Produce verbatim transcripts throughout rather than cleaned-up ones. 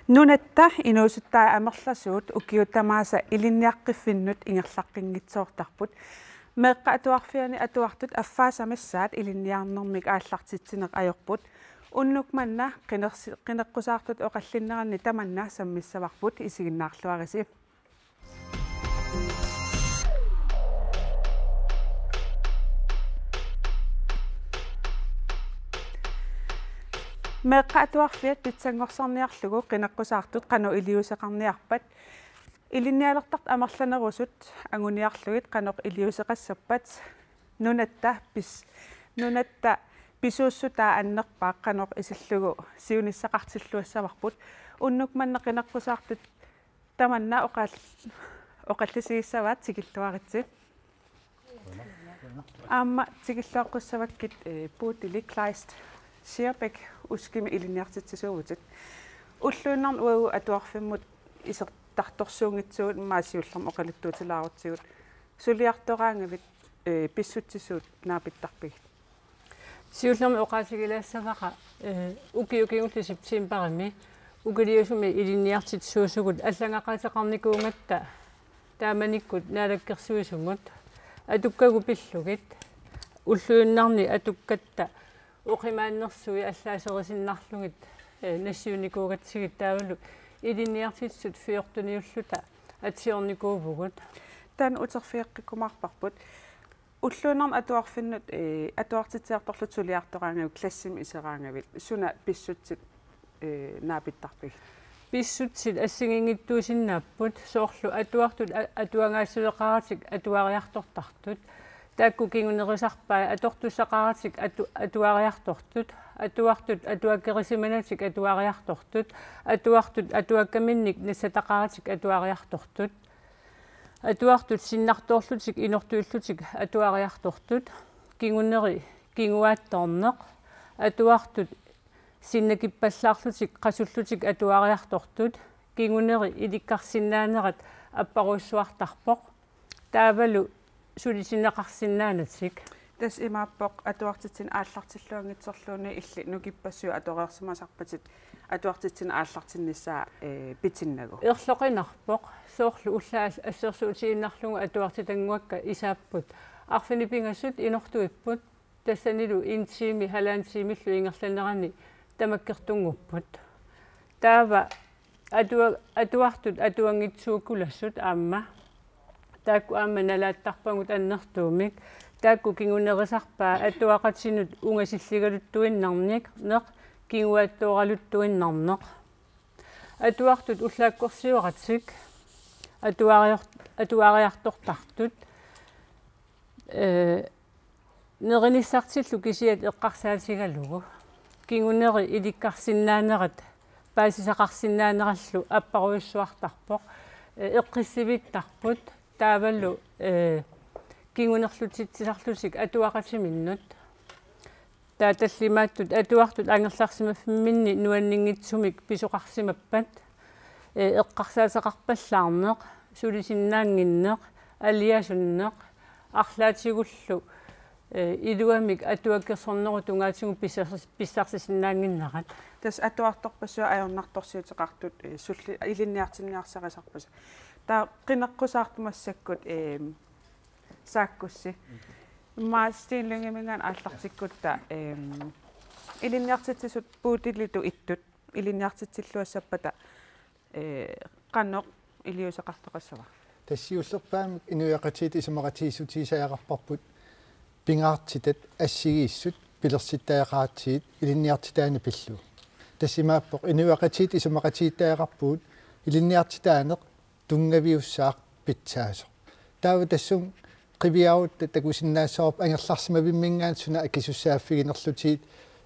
Nunatta inuusuttai amerlasuut ukiut tamaasa ilinniaqqiffinnut ingerlaqqinngitsoortarput. Meeqqat Atuarfianni atuartut affaasa missaat ilinniarnermik aallartitsineq ajorput. Unnuk manna qinersi-, qineqqusaartut oqallinneranni tamanna sammissavarput, isiginnaarluarisi. Meeqqat Atuarfiat pitsanngorsarniarlugu qineqqusaartut qanoq iliuuseqarniarpat, ilinnialertartut amerlanerusut anguniarlugit qanoq iliuuseqassappat, nunatta pis-, nunatta pisuussutaa annerpaaq qanoq isillugu siunissaqartilluassavarput. Unnuk manna qineqqusaartut tamanna oqal-, oqallisigissavaat, tikilluaritsi. Aamma tikilluaqqussavakkit, eh, Bodili Kleist Scherbæk, Uskimi ilinniartitsisuuvutit. Ulluinnarni uagut atuarfimmut isertartorsuunngitsugut, immaqa siullermik oqaluttuutilaarutsigu. Suliartoraangavit, eh, pissutsit suut naapittarpigit? Siullermik oqaatigilaassavara, eh, ukioq kingulleq septembarimi ukiliusumi ilinniartitsisuusugut allagaqaateqarnikuugatta taamanikkut Naalakkersuisumut atukkagut pillugit, ulluinnarni atukkatta oqimaannersui allaaserisinnarlugit, eh, nassiunnikuugatsigit, taavalu ilinniartitsisut fjorteniulluta atsiornikuuvugut. Taanna uterfigeqqikkumaarparput. Ulluinnarni atuarfinnut, eh, atuartitsiartorlutit suliartoraangavit, klassimut iseraangavit, suna pissutsit, eh, naapittarpigit? Pissutsit assigiinngitsuusinnaapput, soorlu atuartut a-, atuagaasiveqaratik atuariartortartut, taakku kingunerisarpai atortussaqaratik atu-, atuariartortut, atuartut atuakerisimanatik atuariartortut, atuartut atuakkaminnik nassataqaratik atuariartortut, atuartut sinnartoorlutik inortuillutik atuariartortut, kinguneri kinguaattoorneq, atuartut sinnakippallaarlutik qasullutik atuariartortut, kinguneri ilikkarsinnaanerat apparujussuartarpoq, taavalu sulisinneqarsinnaanatik. Tassa imaappoq atuartitsineq aallartilluanngitsorluunniit, illit nukippassuit atoreersimasarpatit atuartitsineq aallartinnissaa, eh, pitinnagu? Erloqinarpoq, soorlu ullaaq assersuutigiinnarlugu atuartitannguakka isaapput arfineq-pingasut inortuipput, tassanilu en time, halvanden timillu ingerlanerani tamakkertunnguupput. Taava atua-, atuartut atuanngitsuukkulassut aamma. Taakku aamma nalaattarpagut annertuumik. Taakku kingunerisarpaat atuaqatinut ungasilligaluttuinnarneq, neq, kinguaattooraluttuinnarneq. Atuartut ullaakkorsiooratik atuarior-, atuariartortartut, eh, nerinissartillu kisiat eqqarsaatigalugu. Kinguneri ilikkarsinnaanerat paasisaqarsinnaanerallu apparujussuartarpoq, eh, eqqissivittarput, taavalu, eh, kingunerlutitsisarlutik atuaqatiminnut. Taava tallimaattut atuartut angerlarsimaffimminni nuanninngitsumik pisoqarsimappat, eh, eqqarsaateqarpallaarneq, sulisinnaannginneq, aliasunneq, arlaatigullu, eh, iluamik atuakkersornerup tungaatigut pissars-, pissarsisinnaannginnerat. Tassa atuartorpassuit ajornartorsiuteqartut, eh, sulli-, ilinniartinniarsarisarpassi. Taava qineqqusaartut massakkut, eh, Saakkussi. Immaqa Steen Lyngeminngaanniit aallartikkutta, ehm, ilinniartitsisut Bodilitut ittut ilinniartitsilluassappata, eh, qanoq iliuuseqartoqassava? Tassa siullerpaamik inuiaqatigiit isumaqatigiissutigisariaqarparput pingaartitat assigiissut pilersittariaqaratsigit ilinniartitaaneq pillugu. Tassa imaappoq inuiaqatigiit isumaqatigiittariaqarpugut ilinniartitaaneq tunngaviussaaq pitsaasoq. Taava tassunga qiviarutta takusinnaassavarput angerlarsimavimminngaanniit suna akisussaaffiginerlutigit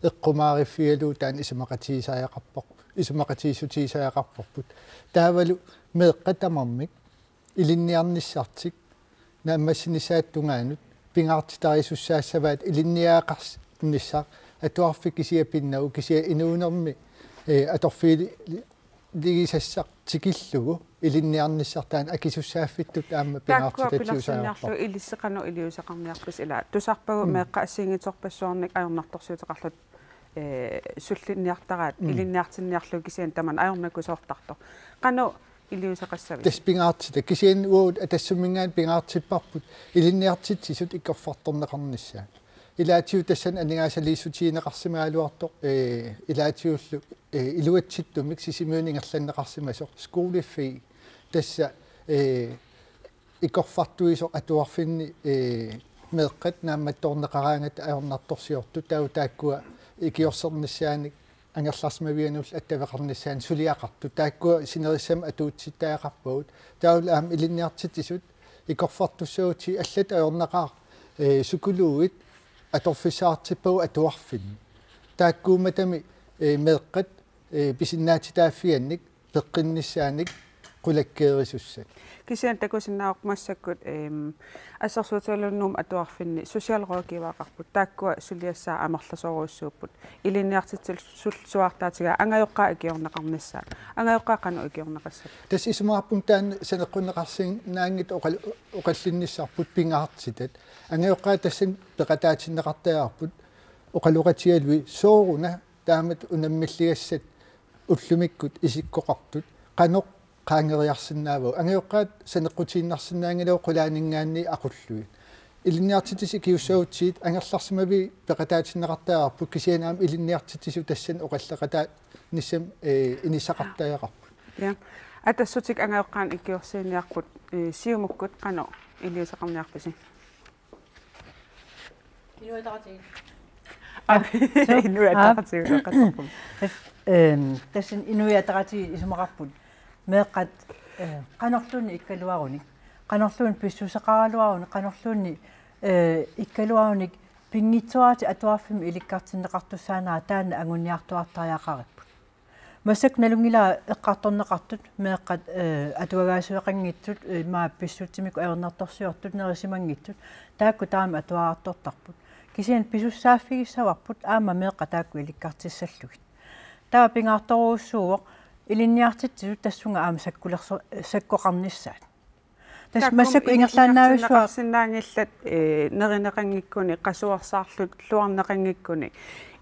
eqqumaariffigalugu taanna isumaqatigisariaqarpoq-, isumaqatigiissutigisariaqarparput. Taavalu meeqqat tamarmik ilinniarnissartik naammassinissaata tungaanut pingaartitarisussaassavat ilinniagaqarnissaq atuarfik kisiat pinnagu kisiat inuunermi, eh, atorfigili-, ligisassaq tikillugu ilinniarnissaq taanna akisussaaffittut aamma. Taakkua pingaartitatiusariaqarpoq. Pilersinniarlugu ilissi qanoq iliuuseqarniarpisi, ila tusarpagut. Mm. Meeqqat assigiinngitsorpassuarnik ajornartorsiuteqarlutik ee, sullinniartaraat, mm, ilinniartinniarlugu kisianni tamanna ajornakusoortartoq. Qanoq iliuuseqassavisi? Tassa pingaartitat. Kisianni uagut Atassumminngaanniit pingaartipparput ilinniartitsisut ikorfartorneqarnissaat. Ilaatigut tassani aningaasaliissutigineqarsimagaluartoq, ee, ilaatigullu, ee, iluatsittumik Sisimiuni ingerlanneqarsimasoq, skolefri, tassa, ee, ikorfartuisoq atuarfinni, ee, meeqqat naammattoorneqaraangatta ajornartorsiortut, taava taakkua ikiorsernissaannik angerlarsimavianullu attaveqarnissaannik suliaqartut. Taakkua sinerissami atuutsittariaqarpagut. Taavalu aamma ilinniartitsisut ikorfartussaavutit, allatut ajornaqaaq, ee, psykologit atorfissaqartippagut atuarfinni. Taakkuummatami, ee, meeqqat, ee, pisinnaatitaaffiannik peqqinnissaannik qulakkeerisussat. Kisianni takusinnaavarput massakkut, eem, assersuutigalugu Nuummut atuarfinni socialrådgivereqarput, taakkua suliassaat amerlasoorujussuupput. Ilinniartitsisullu suaartaatigaat angajoqqaat ikiorneqarnissaat. Angajoqqaat qanoq ikiorneqassappat? Tassa isumaqarpunga taanna saneqqunneqarsinnaanngitsoq oqal-, oqallinnissarput pingaartitat. Angajoqqaat tassani peqataatinneqartariaqarput oqaloqatigalugit sooruna taamatut unammilligassat ullumikkut isikkoqartut qanoq qaangeeriarsinnaavagut. Angajoqqaat saneqqutiinnarsinnaanngilagut qulaaninngaanniit aqullugit. Ilinniartitsisut ikiussagutsigit angerlarsimavit peqataatinneqartariaqarput, kisianni aamma ilinniartitsisut tassani oqalleqataanissami, ee, inissaqartariaqarput. Ja. Atassutik angajoqqaanik ikiorsiiniarput, ee, Siumukkut qanoq iliuuseqarniarpisi? Inuit Ataqatigiit. Aa, so, Inuit Ataqatigiit utoqqattarput. Tassa, ehm, tassani Inuit Ataqatigiit isumaqarput meeqqat, eh, qanorluunniit ikkaluarunik, qanorluunniit pissuseqaraluarunik, qanorluunniit, eh, ikkaluarunik pinngitsooratik atuarfimmi ilikkartinneqartussaanera taanna anguniartuartariaqaripput. Massakkut nalunngilara eqqartorneqartut meeqqat, eh, atuagaasueqanngitsut, eh, immaqa pissutsimik ajornartorsiortut nerisimanngitsut, taakku taama atuarartortarput. Kisianni pisussaaffigissavarput aamma meeqqat taakku ilikkartissallugit. Taava pingaartorujussuuvoq ilinniartitsisut tassunga aamma sakkulerso-, sakkoqarnissaat. Tassa taakku massakkut ingerlaannavissua- inissinnaanngillat, eh, nerineqanngikkunik, qasuersaarluarneqanngikkunik.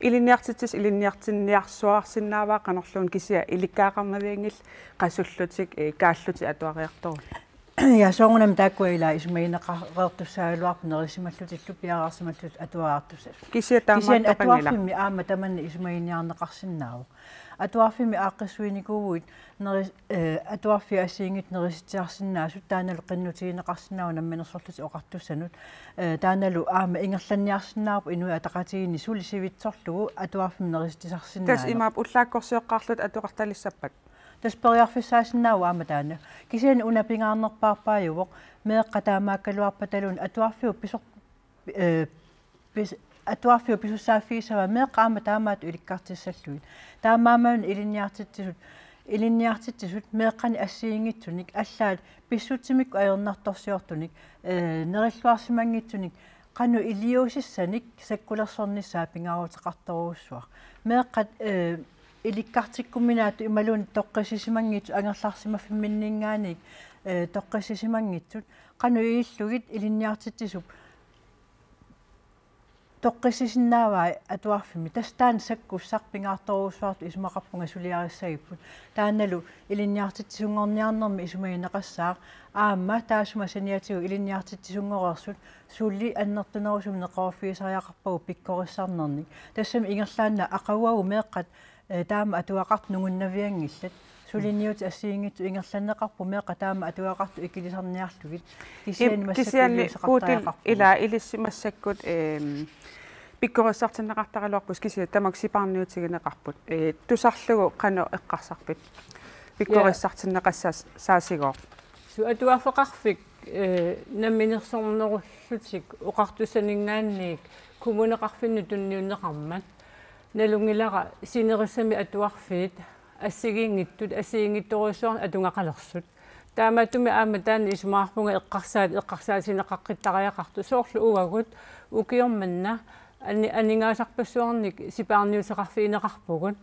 Ilinniartitsisut ilinniartinniarsuarsinnaavaat qanorluunniit, kisianni ilikkagaqarnavianngillat qasullutik, eh, kaallutik atuariartorlugit. Ja, soorunami taakkua ila isumagineqareertussaagaluarput nerisimallutillu piareersimallutillu atuariartussasut. Kisianni taamaattoqanngilaq. Kisianni atuarfimmi aamma tamanna isumaginiarneqarsinnaavoq. Atuarfimmi aaqqissuinikuuguit neri-, eh, atuarfiit assigiinngitsut nerisitsisarsinnaasut, taannalu qinnutigineqarsinnaavoq Namminersorlutik Oqartussanut, eh, taannalu aamma ingerlanniarsinnaavarput Inuit Ataqatigiinni suli sivitsorlugu atuarfimmi nerisitsisarsinnaanera. Tassa imaappoq ullaakkorsioqqaarluta atuartalissappat? Tassa periarfissaasinnaavoq aamma taanna. Kisianni una pingaarnerpaarpaajuvoq meeqqat taamaakkaluarpataluunniit atuarfiup pisor-, eh, pis-, atuarfiup pisussaaffigissavaa meeqqat aamma taamaattut ilikkartissallugit. Taamaammat ilinniartitsisut, ilinniartitsisut meeqqanik assigiinngitsunik allaat pissutsimik ajornartorsiortunik, eh, nerilluarsimanngitsunik qanoq iliuusissanik sakkulersornissaa pingaaruteqartorujussuaq. Meeqqat, eh, ilikkartikkuminaattut imaluunniit toqqissisimanngitsut angerlarsimaffimminninngaanniit, eh, toqqissisimanngitsut qanoq ilillugit ilinniartitsisup toqqissisinnaavai atuarfimmi. Tassa taanna sakkussaq pingaartorujussuartut isumaqarpunga suliarissagipput. Taannalu ilinniartitsisunngorniarnermi isumagineqassaaq. Aamma taassuma saniatigut ilinniartitsisunngoreersut suli annertunerusumik neqeroorfigisariaqarpagut pikkorissarnernik. Tassami ingerlaannaq aqaguagu meeqqat, eh, taama atugaqartut nungunnavianngillat. Suliniutit assigiinngitsut ingerlanneqarput meeqqat taama atugaqartut ikilisarniarlugit. Kisianni im-, massakkut kisianni iliuuseqartariaqarpugut. Puutil ila ilissi massakkut, ehm, pikkorissartinneqartaraluarpusi kisianni tamakku sipaarniutigineqarput. Eh, tusarlugu qanoq eqqarsarpit? Ja. Pikkorissartinneqassaas-, saasigooq. Suu, atuarfeqarfik, eh, Namminersornerullutik Oqartussaninngaanniit kommuneqarfinnut tunniunneqarmat. Nalunngilara sinerissami atuarfiit assigiinngitsut, assigiinngitsorujussuarnik atugaqalersut. Taamaattumik aamma taanna isumaqarpunga eqqarsaat, eqqarsaatigineqaqqittariaqartut, soorlu uagut ukioq manna ani-, aningaasarpassuarnik sipaarniuteqarfigineqarpugut.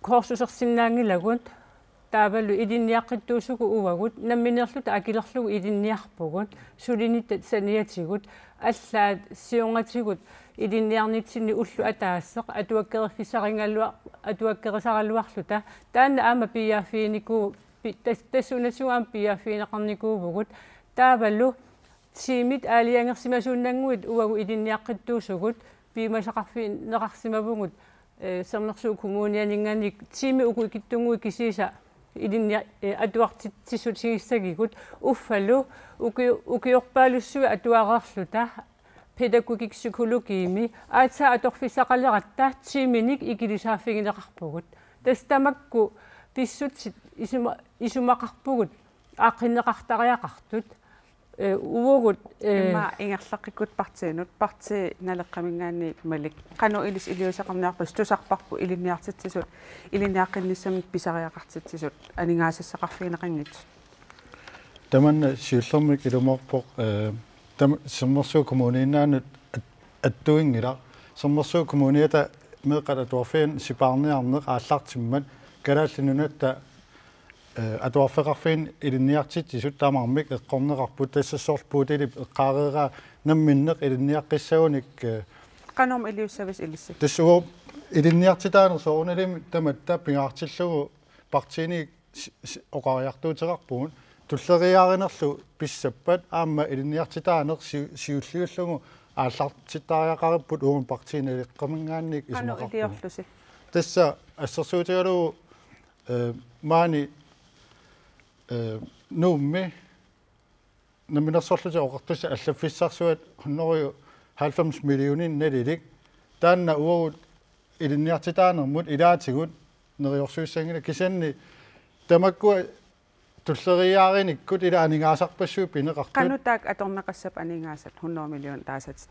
Kursusersinnaanngilagut, taavalu ilinniaqqittuusugut uagut, nammineerluta akilerlugu ilinniarpugut, sulinitta saniatigut, allaat siornatigut ilinniarnitsinni ulloq ataaseq atuakkeriffissarigalua-, atuakkerisaraluarluta. Taanna aamma piiaaffiginikuu-, pi-, tas-, tassuunatsigu aamma piiaaffigineqarnikuuvugut. Taavalu tiimit aalajangersimasuunnannguit uagut ilinniaqqittuusugut piumasaqarfigineqarsimavugut, eh, Sermersuup Kommunianinngaanniit tiimit uku ikittunnguit kisiisa ilinnia-, eh, atuartitsissutigissagigut uffalu uki-, ukiorpaalussuit atuareerluta pædagogik psykologimi aatsaat atorfissaqaleratta tiiminik ikilisaaffigineqarpugut. Tassa tamakku pissutsit isuma-, isumaqarpugut aaqqinneqartariaqartut, eh, uagut, eh, immaqa ingerlaqqikkutta partiinut, partii Naleqqaminngaanniit Malik. Qanoq ilissi iliuuseqarniarpisi, tusarparput ilinniartitsisut ilinniaqqinnissamik pisariaqartitsisut aningaasassaqarfigineqanngitsut? Tamanna siullermik ilumoorpoq, eh, tam-, Sermersuup Kommuniinnaanut at-, attuinngilaq. Sermersuup Kommuniata meeqqat atuarfianni sipaarniarneq aallartimmat Kalaallit Nunatta, eh, atuarfeqarfiini ilinniartitsisut tamarmik eqqorneqarput, tassa soorlu Puutilip eqqaareeraa namminneq ilinniaqqissagunik, eh, Qanormi iliussavisi ilissi? Tassa uagut ilinniartitaaneq soorunalimi tamatta pingaartillugu partiini si-, si-, oqariartuuteqarpugut. Tulleriiaarinerlu pissappat aamma ilinniartitaaneq si-, siulliullugu aallartittariaqaripput uagut partii Naleqqaminngaanniit. Qanoq isumaqarpugut iliorlusi? Tassa assersuutigalugu, eh, maani, eh, Nuummi Namminersorlutik Oqartussat allaffissarsuat hundrede og halvfems millioner nalilik. Taanna uagut ilinniartitaanermut ilaatigut neriorsuissanngilaq, kisianni tamakkua tulleriiaarinikkut ila aningaasarpassuit pineqartut. Qanoq taakku atorneqassappat aningaasat hundrede millioner taasatit?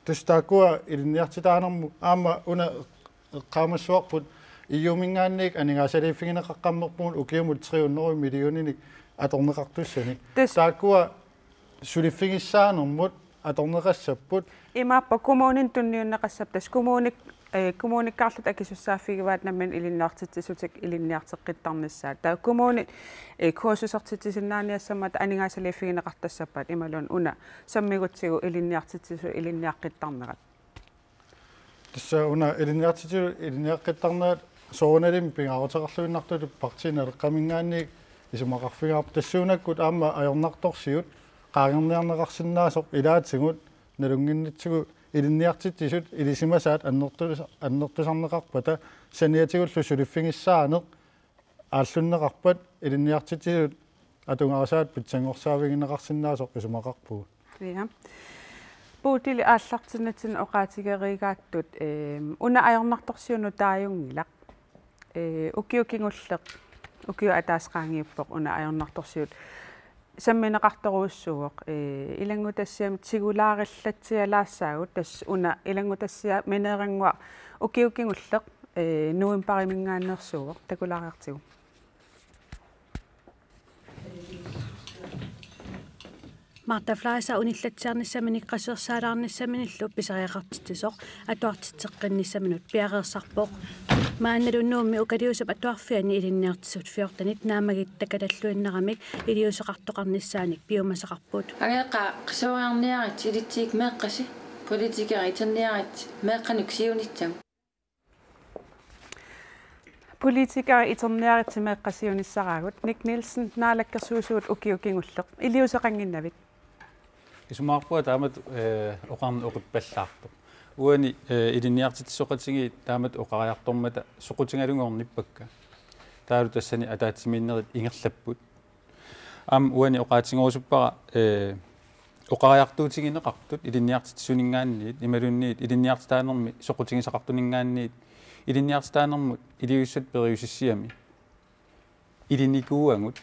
Tassa taakkua ilinniartitaanermut aamma una eqqaamassavarput E U-minngaanniit aningaasaliiffigineqaqqammerpugut ukiumut tre hundrede millioninik atorneqartussanik. Tassa taakkua suliffigissaanermut atorneqassapput. Imaappoq kommuninut tunniunneqassappat, tassa kommuni-, eh, kommunikkaarlutik akisussaaffigivaat namminneq ilinniartitsisutik ilinniarteqqittarnissaat. Taava kommunit, eh, kursusertitsisinnaaniassammata aningaasaliiffigineqartassappat imaluunniit una sammigutsigu ilinniartitsisut ilinniaqqittarnerat. Tassa una ilinniartitsisut ilinniaqqittarnerat soorunalimi pingaaruteqarluinnartutut partii Naleqqaminngaanniit isumaqarfigaarput, tassuunakkut aamma ajornartorsiut qaangerniarneqarsinnaasoq ilaatigut nalunnginnatsigu ilinniartitsisut ilisimasaat annertus-, annertusarneqarpata saniatigullu suliffigissaaneq aallunneqarpat ilinniartitsisut atugarisaat pitsanngorsaavigineqarsinnaasoq isumaqarpugut. Ja. Puutili aallartinnatsinnut oqaatigereerigaattut, eem, una ajornartorsiut nutaajunngilaq. Ee, ukioq kingulleq, ukioq ataaseq qaangiuppoq una ajornartorsiut sammineqartorujussuuvoq, ee, ilanngutassiami tigulaarillatsialaassaagut, tassa una ilanngutassiaq Minerannguaq ukioq kingulleq, ee, novembariminngaanneersuuvoq, takulaariartigu. Marta Fleischer unillatsiarnissaminik qassersaalaarnissaminillu pisariaqartitsisoq atuartitseqqinnissaminut piareersarpoq. Maannalu Nuummi Ukaliusap Atuarfiani ilinniartitsisut fjortenit naammagittut takutalluinnaramik iliuuseqartoqarnissaanik piumasaqarput. Angeeqqaa, qisuariarniaritsi ilitsigik meeqqasi, politikerit iterniaritsi meeqqanut siunissannut. Politikerit iterniaritsi meeqqat siunissaraagut. Nick Nielsen, Naalakkersuisut, ukioq kingulleq iliuuseqannginnavit? Isumaqarpunga taamatut, eh, oqarneq oqippallaartoq. Uani, eh, ilinniartitsisoqatigiit taamatut oqariartormata soqutigalugit ornippakka. Taavalu tassani ataatsimiinnerit ingerlapput. Aamma uani oqaatigerusuppara, eh, oqariartuutigineqartut ilinniartitsisuninngaanniit, imaluunniit ilinniartitaanermi soqutigisaqartuninngaanniit, ilinniartitaanermut iliuussatut periusissiami ilinikuuagut,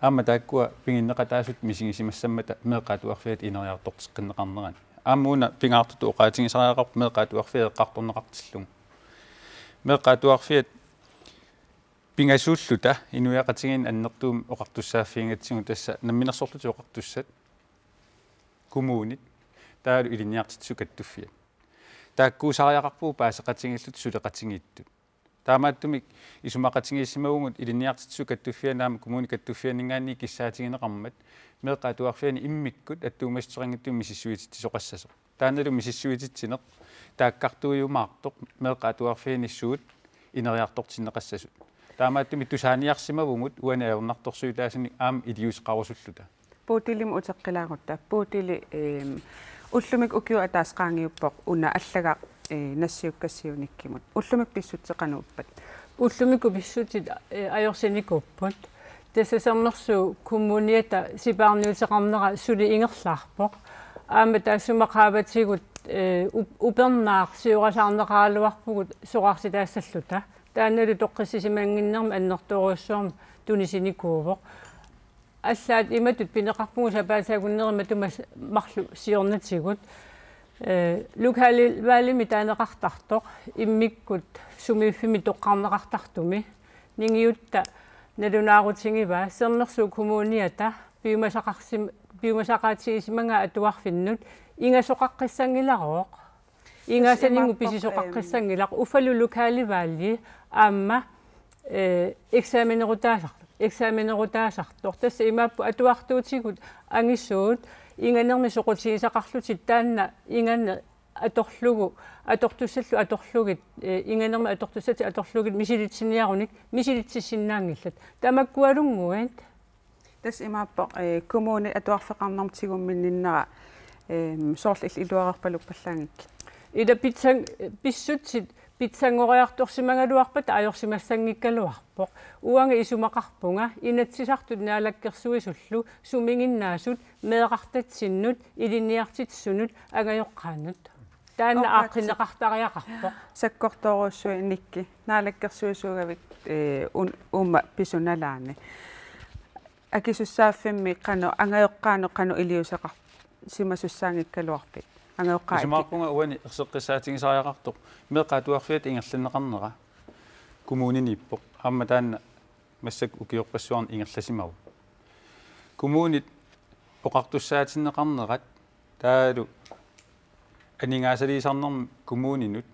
aamma taakkua piginneqataasut misigisimassammata meeqqat atuarfiata ineriartorteqqinneqarnerani. Aamma una pingaartutut oqaatigisariaqarpoq meeqqat atuarfiat eqqartorneqartillugu. Meeqqat atuarfiat pingasuulluta inuiaqatigiinni annertuumik oqartussaaffigigatsigu, tassa Namminersorlutik Oqartussat, kommunit, taavalu Ilinniartitsisut Kattuffiat. Taakkuusariaqarpugut paaseqatigiilluta suleqatigiittut. Taamaattumik isumaqatigiissimavugut Ilinniartitsisut Kattuffianni aamma Kommunit Kattuffianninngaanniit kissaatigineqarmat meeqqat atuarfianni immikkut attuumassuteqanngitsumik misissuititsisoqassasoq. Taannalu misissuititsineq taakkartuiumaartoq meeqqat atuarfianni suut ineriartortinneqassasut. Taamaattumik tusaaniarsimavugut uani ajornartorsiutaasunik aamma iliuuseqarusulluta. Puutilimut uteqqilaarutta. Puutili, ehm, ullumikkut ukiup ataaseq qaangiuppoq una allagaq, eh, nassiukkassiuunikkimut. Ullumikkut pissutsit qanoq ippat? Ullumikkut pissutsit, eh, ajorsinikuupput. Tassa Sermersuup Kommuniata sipaarniuteqarnera suli ingerlaarpoq. Aamma taassuma qaavatigut, eh, up-, upernaaq siorasaarneqaraluarpugut soraarsitassalluta. Taannalu toqqissisimannginnermik annertoorujussuarmik tunisinikuuvoq. Allaat imatut pineqarpugut sapaatip akunneri matuma s-, marluk siornatigut. Eh, lokalvalgimi taaneqartartoq immikkut sumiiffimmi toqqarneqartartumi. Ningiutta nalunaarutigivaa Sermersuup Kommuniata piumasaqarsim-, piumasaqaatigisimagaa atuarfinnut ingasoqaqqissanngilarooq. Ingasaningu pisisoqaqqissanngilaq uffalu lokalvalgi aamma, eh, eksamenerutaasar-, eksamenerutaasartoq. Tassa imaappoq atuartuutigut angisuut inganermi soqutigisaqarlutik taanna inganneq atorlugu, atortussallu atorlugit, eh, inganermi atortussatik atorlugit misilitsiniarunik misilitsissinnaanngillat. Tamakkualunnguit. Tassa imaappoq, eh, kommunit atuarfeqarnermut tigumminninnera, ehm, soorlu il-, iluareerpaluppallaanngikkit. Ila pitsang-, pissutsit pitsanngoriartorsimagaluarpata ajorsimassanngikkaluarpoq. Uanga isumaqarpunga Inatsisartut Naalakkersuisullu sumiginnaasut meerartatsinnut ilinniartitsisunut angajoqqaanut. Taanna aaqqinneqartariaqarpoq. Sakkortoorujussuit Nikki, naalakkersuisuugavit, eh, un-, uuma pisut nalaanni. Akisussaaffimmi qanoq angajoqqaanut qanoq iliuuseqarsimasussaanngikkaluarpit? Angajoqqaat iki- Isumaqarpunga uani erseqqissaatigisariaqartoq meeqqat atuarfiata ingerlanneqarnera kommuniniippoq. Aamma taanna massakkut ukiorpassuarni ingerlasimavoq. Kommunit oqartussaatinneqarnerat taavalu aningaasaliisarnermi kommuninut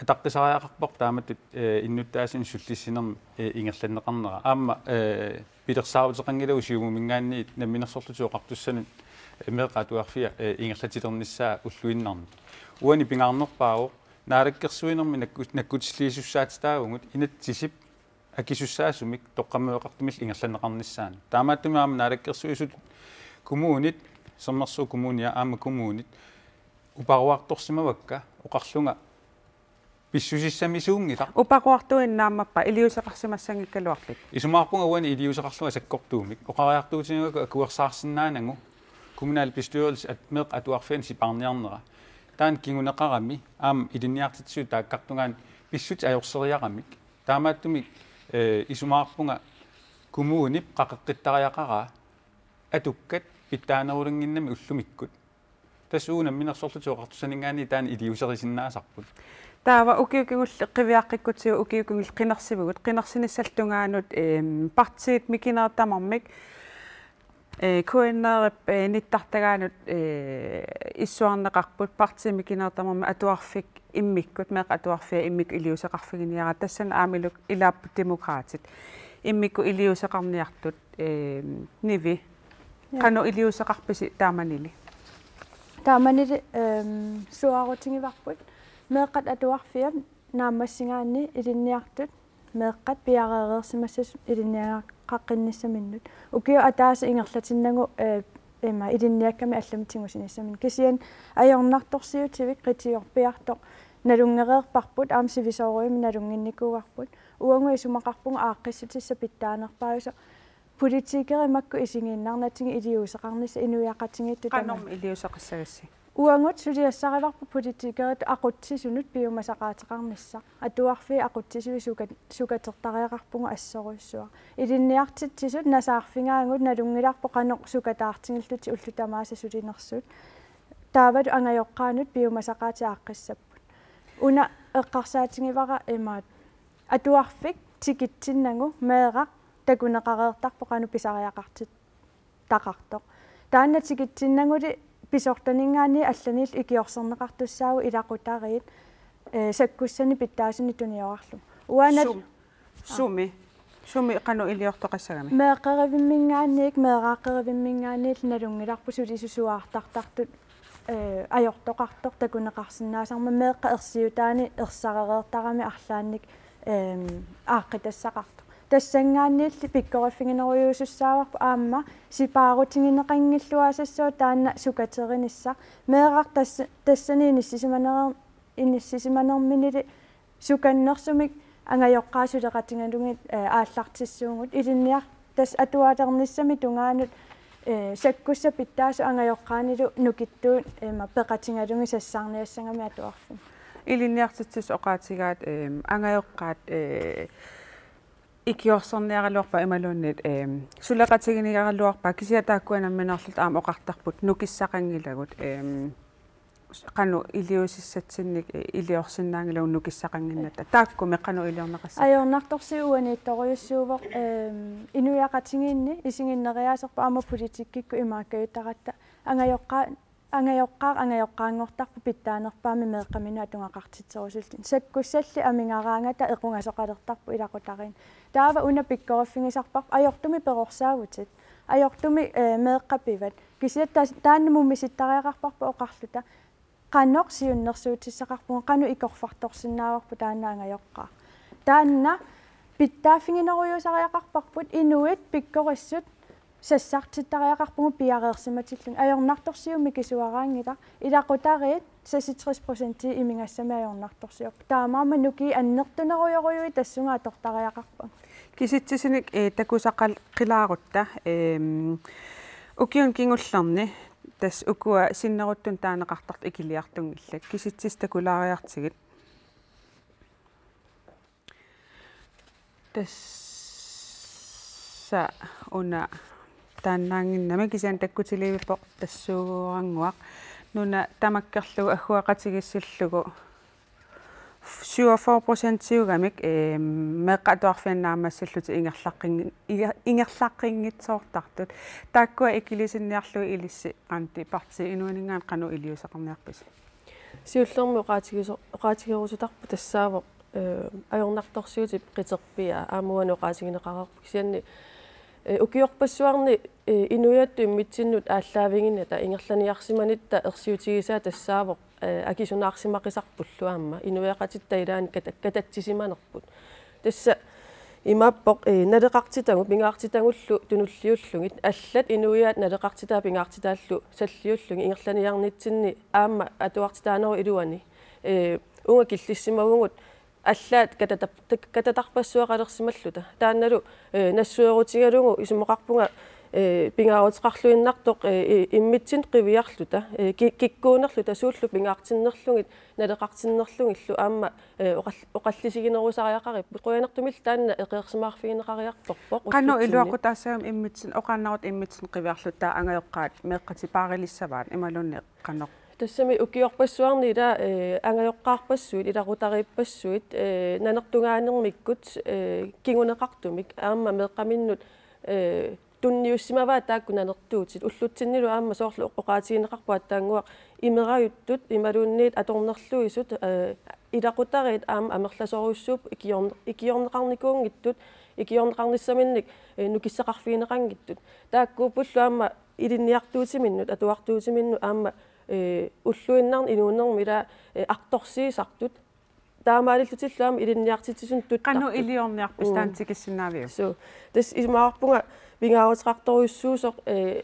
ataqqisariaqarparput taamatut, eh, innuttaasunik sullissinermi, eh, ingerlanneqarnera. Aamma, eh, pilersaaruteqanngilagut Siumuminngaanniit Namminersorlutik Oqartussanut, eh, meeqqat atuarfia, eh, ingerlatilernissaa ulluinnarni. Uani pingaarnerpaavoq naalakkersuinermi nakku-, nakkutilliisussaatitaavugut inatsisip akisussaasumik toqqammaveqartumillu ingerlanneqarnissaanut. Taamaattumik aamma naalakkersuisut kommunit, Sermersuup Kommunia aamma kommunit uparuartorsimavakka oqarlunga pissusissamisuunngilaq. Uparuartuinnaammappa iliuuseqarsimassanngikkaluarpit? Isumaqarpunga uani iliuuseqarlunga sakkortuumik. Oqariartuutigigakku akuersaarsinnaanagu kommunalbestyrelsi at-, meeqqat atuarfianni sipaarniarnera. Taanna kinguneqarami aamma ilinniartitsisut taakkartungaani pissutsit ajorseriaramik. Taamaattumik, eh, isumaqarpunga kommunip qaqeqqittariaqaraa atukkat pitsaanerulinnginnami ullumikkut. Tassa uagut Namminersorlutik Oqartussaninngaanniit taanna iliuuserisinnaasarput. Taava ukiut kingulliit qiviaqqikkutsigu ukiut kingulliit qinersivugut, qinersinissallu tungaanut, ehm, partiit mikinerit tamarmik, eh, K N R-ip, eh, nittartagaanut, eh, issuarneqarput partiit mikinerit tamarmik atuarfik immikkut, meeqqat atuarfiat immikkut iliuuseqarfiginiaraat, tassani aamma ilu-, ilaapput Demokraatit immikkut iliuuseqarniartut, ehm, Nivi. Ja. Qanoq iliuuseqarpisi taamanili? Taamanili, ehm, suaarutigivarput meeqqat atuarfiat naammassigaanni ilinniartut meeqqat piareereersimassasut ilinniagaqaqqinnissaminnut. Ukiut ataaseq ingerlatinnagu, eh, ima ilinniakkamik allamik tigusinissaminnut. Kisianni ajornartorsiutivik qitiorpiartoq nalunngereerparput aamma sivisoorujussuarmik nalunnginnikuuarput. Uagut isumaqarpugut aaqqissutissat pitsaanerpaajusoq politikerit makku isigiinnarnatigit iliuuseqarnissaq inuiaqatigiittut tamarmik. Qanormi iliuuseqassagassi? Uagut suliassarivarput politikeritut aqutsisunut piumasaqaateqarnissaq. Atuarfiit aqutsisui suka-, sukatertariaqarpugut assorujussuaq. Ilinniartitsisut nasaarfigaagut nalunngilarput qanoq sukataartigillutik ullut tamaasa sulinersut. Taavalu angajoqqaanut piumasaqaatit aaqqissapput. Una eqqarsaatigivara imaat. Atuarfik tikitsinnagu meeraq takuneqareertarpoq qanoq pisariaqartittaqartoq. Taanna tikitsinnaguli pisortaninngaanniit allaniillu ikiorserneqartussaapput ilaqutariit, eh, sakkussanik pitsaasunik tuniorarlugu. Uangalu Sum-, sumi, sumi qanoq iliortoqassagami? Meeqqerivimminngaanniit, meeraaqqerivimminngaanniit nalunngilarput sulisut suaartartartut ee, ajortoqartoq takuneqarsinnaasarmat meeqqat ersiutaanni ersarereertaramik arlaannik, eem, aaqqitassaqartoq. Tassanngaanniilli pikkoriffiginerujuusussaavarput aamma sipaarutigineqanngilluassassaaq taanna sukaterinissaa. Meeraq tass-, tassani inissisimanerer-, inissisimanerminili sukannersumik angajoqqaat suleqatigalugit, ee, aallartissuugut. Ilinniar-, tassa atualernissamik tungaanut, ee, sakkussat pitsaasut angajoqqaanilu nukittuut, ee, peqatigalugit sassarniassagamik atuarfimmi. Ilinniartitsisut oqaatigaat, eem, angajoqqaat, ee, ikiorserniaraluarpaat imaluunniit, eem, suleqatigineraluarpaat, kisianni taakkua nammineerlutik aamma oqartarput nukissaqanngilagut, eem, qanoq iliuusissatsinnik, ee, iliorsinnaanngilagut nukissaqannginnatta. Taakkumi qanoq iliorneqassapput? Ajornartorsiut uaniittorujussuuvoq, eem, inuiaqatigiinni isiginneriaaserput aamma politikkikkut imaakkajutaratta angajoqqaa-, angajoqqaaq angajoqqaanngortarpoq pitsaanerpaamik meeqqaminnut atugaqartitserusullugu. Sakkussalli amigaraangata equngasoqalertarput ilaqutariinnut. Taava una pikkoriffigisarparput ajortumik perorsaavutit. Ajortumik, ee, meeqqat pivat. Kisianni tas-, taanna mummisittariaqarparput oqarluta: Qanoq siunnersuutissaqarpugut, qanoq ikorfartorsinnaavarput taanna angajoqqaaq. Taanna pitsaaffiginerujuusariaqarparput, inuit pikkorissut sassartittariaqarpugut piareersimatillugit. Ajornartorsiut mikisuaraanngilaq, ilaqutariit seksogtres procent imigassamik ajornartorsiorput. Taamaammat nukiit annertunerujorujuit tassunga atortariaqarpagut. Kisitsisinik, ee, takusaqaqilaarutta, eem, ukiuni kingullerni tassa ukua sinneruttunik taaneqartartut ikiliartunngillat. Kisitsisut takulaariartigit. Tassa una taannaannginnami, kisianni takkutiliivippoq tassuugannguaq. Nuna tamakkerlugu agguaqatigiissillugu syvogfyrre procentiugamik, eem, meeqqat atuarfianni naammassillutik ingerlaqqin-, inger-, ingerlaqqinngitsoortartut. Taakkua ikilisinniarlugit ilissi Randi, Partii Inuuninngaanniit qanoq iliuuseqarniarpisi? Siullermik oqaatigiso-, oqaatigerusutarput tassaavoq, ee, ajornartorsiutip qiterpiaa aamma uani oqaatigineqareerpoq, kisianni, ee, ukiorpassuarni, ee, inuiattut immitsinnut aallaaviginnata ingerlaniarsimanitta ersiutigisaa tassaavoq, ee, akisunaarsimaqisarpullu aamma inuiaqatitta ilaanni kata-, katatsisimanerput. Tassa imaappoq, ee, naleqartitagut pingaartitagullu tunulliullugit, allat inuiaat naleqartitaa pingaartitaallu salliullugit ingerlaniarnitsinni aamma atuartitaanerup iluani, ee, uunga killissimavugut allaat katatar-, katatarpassuaqalersimalluta. Taannalu, ee, nassuerutigalugu isumaqarpunga, ee, pingaaruteqarluinnartoq, ee, i-, immitsinnut qiviarluta, ee, ki-, kikkuunerluta, suullu pingaartinnerlugit naleqartinnerlugillu aamma, ee, oqall-, oqallisiginerusariaqaripput. Qujanartumillu taanna eqeersimaarfigineqariartorpoq. Qanoq ullutsinnit iluaqutaassagami immitsinnut, oqaannarluta immitsinnut qiviarluta, taava angajoqqaat meeqqat sipaaralissavaat imaluunniit qanoq? Tassami ukiorpassuarni ila, ee, angajoqqaarpassuit, ilaqutariippassuit, ee, nanertungaanermikkut, ee, kinguneqartumik aamma meeqqaminnut, ee, tunniussimavaat taakku nanertuutit. Ullutsinnilu aamma soorlu oqaatigineqarpoq aatsaannguaq imerajuttut imaluunniit atornerluisut, ee, ilaqutariit aamma amerlasoorujussuupput ikiorn-, ikiorneqarnikuunngitsut, ikiorneqarnissaminnik, ee, nukissaqarfigineqanngitsut. Taakkuuppullu aamma ilinniartuutiminnut, atuartuutiminnut aamma, ee, ulluinnarni inuunermi ila, ee, artorsiisartut. Taamaalillutillu aamma ilinniartitsisunut tuttartut. Qanoq iliorniarpisi? Mm. Taanna tikissinnaaviuk? Suu. Tassa isumaqarpunga pingaaruteqartorujussuusoq, ee,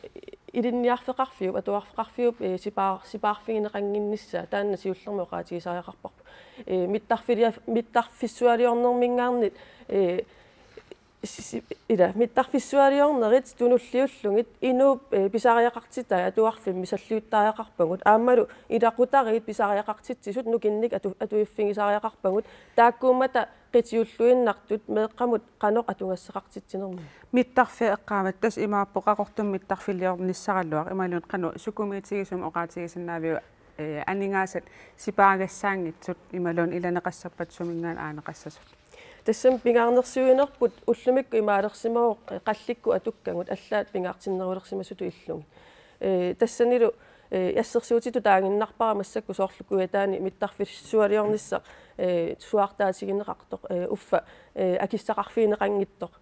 ilinniarfeqarfiup, atuarfeqarfiup, ee, sipaar-, sipaarfigineqannginnissaa, taanna siullermik oqaatigisariaqarparput. Ee, mittarfilia-, mittarfissualiornerminngaanniit, ee, si-, si-, ila, mittarfissualiornerit tunulliullugit inuup, ee, pisariaqartitai atuarfimmi salliuttariaqarpagut. Aammalu ilaqutariit pisariaqartitsisut nukinnik atu-, atuiffigisariaqarpagut. Taakkuummata qitiulluinnartut meeqqamut qanoq atugassaqartitsinermi. Mittarfiit eqqaavat, tassa imaappoq Qaqortumi mittarfiliornissaraluaq, imaluunniit qanoq sukumiitigisumik oqaatigisinnaaviuk, ee, aningaasat sipaagassaanngitsut imaluunniit ilaneqassappat suminngaanniit aaneqassasut? Tassami pingaarnersiuinerput ullumikkut imaalersimavoq, ee, qallikkut atukkagut allaat pingaartinnerulersimasutut illugit. Ee, tassanilu, ee, assersuutitut taaginnarpara massakkut soorlu Kujataani mittarfissualiornissaq, ee, suaartaatigineqartoq, ee, uffa, ee, akissaqarfigineqanngitsoq.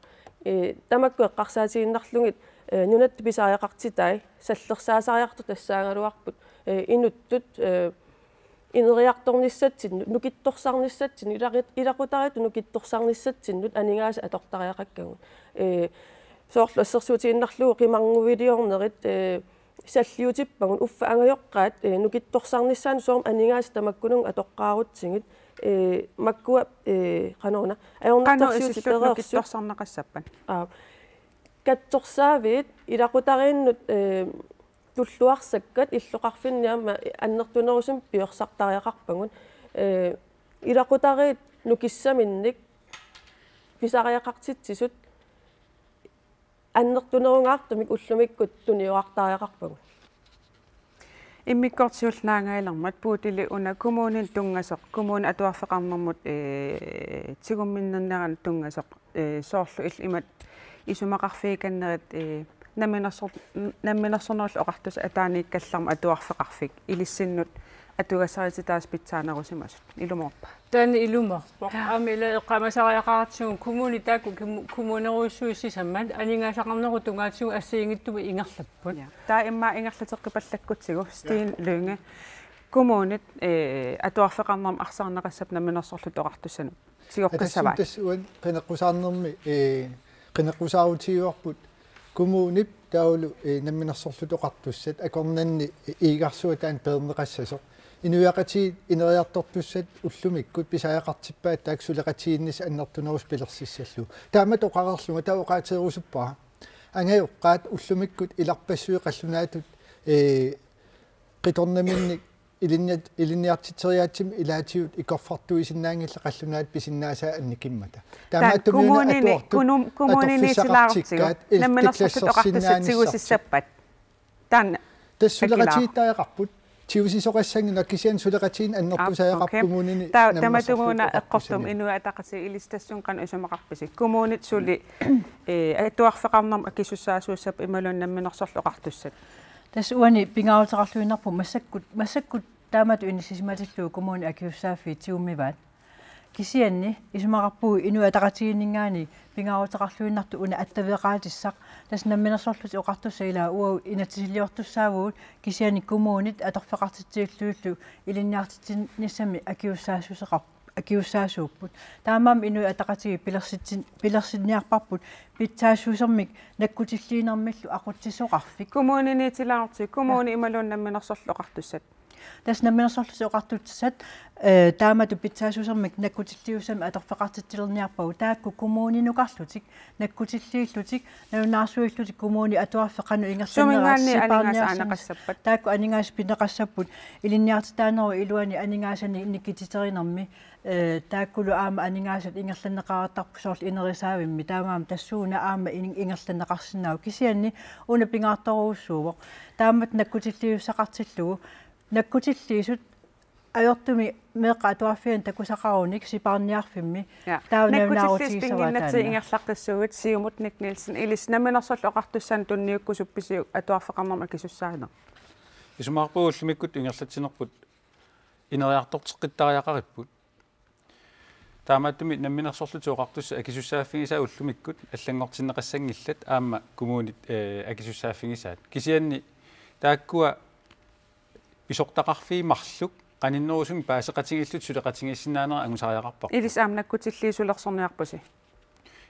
Ee, tamakku eqqarsaatigiinnarlugit, ee, nunatta pisariaqartitai sallersaasariartut tassaagaluarput, eh, inuttut, eh, ineriartornissatsinnut, nukittorsarnissatsinnut, ilaqut-, ilaqutariittut nukittorsarnissatsinnut aningaasat atortariaqakkagut. Eh, soorlu assersuutigiinnarlugu qimarnguviliornerit, eh, salliutippagut uffa angajoqqaat, eh, nukittorsarnissaannut soormi aningaasat tamakkununnga atoqqaarutsigit, eh, makkua, eh, qanoruna, qanoq ajornartorsiutit isillut pereersut. Nukittorsarneqassappat? Aa. Katsorsaaviit ilaqutariinnut, eh, tulluarsakkat illoqarfinni aamma annertunerusumik piorsartariaqarpagut. Eh, ilaqutariit nukissaminnik pisariaqartitsisut annertunerungaartumik ullumikkut tuniorartariaqarpagut. Immikkoortut siulliit naangajalermat Bodilip una kommuninut tunngasoq, kommunip atuarfeqarnermut, eh, tigumminnerneranut tunngasoq, eh, soorlu illit imatut isumaqarfigikannerit, eh, namminersor-, namminersornerullutik oqartussat ataaniikkallarmat atuarfeqarfik ilissinnut atugassarititaasut pitsaanerusimasut. Ilumoorpa? Taanna ilumoorpoq. Ja. Aamma ila eqqaamasariaqaratsigu kommunit taakku kimu-, kommunerujussuit sisamat aningaasaqarnerup tungaatigut assigiinngitsumik ingerlapput. Ja. Taava immaqa ingerlateqqipallakkutsigu, Steen Lynge. Kommunit, eh, atuarfeqarnermut arsaarneqassappat namminersorlutik oqartussanut. Tigoqqissavai? Atassut tassa uani qineqqusaarnermi, eh, qineqqusaarutigivarput kommunip taavalu, eh, Namminersorlutik Oqartussat akornanni, eh, Iigarsuaq taanna peerneqassasoq. Inuiaqatigiit ineriartortussat ullumikkut pisariaqartippaat taakku suleqatigiinnissaq annertunerusumik pilersissallugu. Taamatut oqareerlunga taava oqaaserusuppara. Angajoqqaat ullumikkut ilarpassui qallunaatut, eh, qitornaminnik ilinniat-, ilinniartitseriaatsimik ilaatigut ikorfartuisinnaanngillat qallunaatut pisinnaasaat annikimmata. Taava taamaattumik una kommunini-, atuartut kunum-, kommunini atorfissaqartikkaat silaartigu, illit namminersorlutik oqartussat takulaarnissaat tigusissappat. Taanna. Tassa takilaarpoq. Suleqatigiittariaqarput. Tigusisoqassanngilaq kisianni suleqatigiinneq annertusariaqarpoq. Aa, okay. Kommunini taava namminersorlutik tamatuguna eqqortumik oqartussanut. Inuit Ataqatigiit ilissi tassunga qanoq isumaqarpisi? Kommunit suli, eh, atuarfeqarnermut akisussaasuussappat imaluunniit Namminersorlutik Oqartussat? Tassa uani pingaaruteqarluinnarpoq massakkut, massakkut taamatut inissisimatillugu kommunit akisussaaffiit tigummivaat. Kisianni isumaqarpugut Inuit Ataqatigiinninngaanniit pingaaruteqarluinnartoq una attaveqaatissaq. Tassa Namminersorlutik Oqartussat ila uagut inatsisiliortussaavugut kisianni kommunit atorfeqartitsillugillu ilinniartitsinissamik akisussaassuseqar-, akisussaasuupput. Taamaammat Inuit Ataqatigiit pilersitsin-, pilersinniarparput pitsaassusermik nakkutilliinermillu aqutsisoqarfik. Kommuniniitilaartigu, kommunit imaluunniit Namminersorlutik Oqartussat? Tassa Namminersorlutik Oqartussat, eh, taamatut pitsaassusermik nakkutilliussamik atorfeqartitsilerniarpagut taakku kommuninukarlutik, nakkutilliillutik, nalunaarsuillutik kommunip atuarfik qanoq ingerlanneraa. Suminngaanniit aningaasat sipaarniarsimas-. Aaneqassappat? Taakku aningaasat pineqassapput ilinniartitaanerup iluani aningaasanik nikititerinermi, eh, taakkulu aamma aningaasat ingerlanneqareertarput soorlu inerisaavimmi, taamaammat tassuuna aamma in-, ingerlanneqarsinnaavoq kisianni una pingaartorujussuuvoq. Taamatut nakkutilliussaqartillugu. Nakkutilliisut ajortumik meeqqat atuarfianni takusaqarunik sipaarniarfimmi. Ja. Taava nakkutilliisut nalunaarutigisavaa pinnginnatsigit taanna. Ingerlaqqissuugut, Siumut Nick Nielsen, ilissi Namminersorlutik Oqartussanut tunniukkusuppisiuk atuarfeqarnermut akisussaaneq? Isumaqarpunga ullumikkut ingerlatsinerput ineriartorteqqittariaqaripput. Taamaattumik Namminersorlutik Oqartussat akisussaaffigisaat ullumikkut allanngortinneqassanngillat aamma kommunit, eh, akisussaaffigisaat. Kisianni taakkua pisortaqarfiit marluk qaninnerusumik paaseqatigiillutik suleqatigiissinnaanerat angusariaqarparput. Ilissi aamma nakkutilliisulersorniarpusi?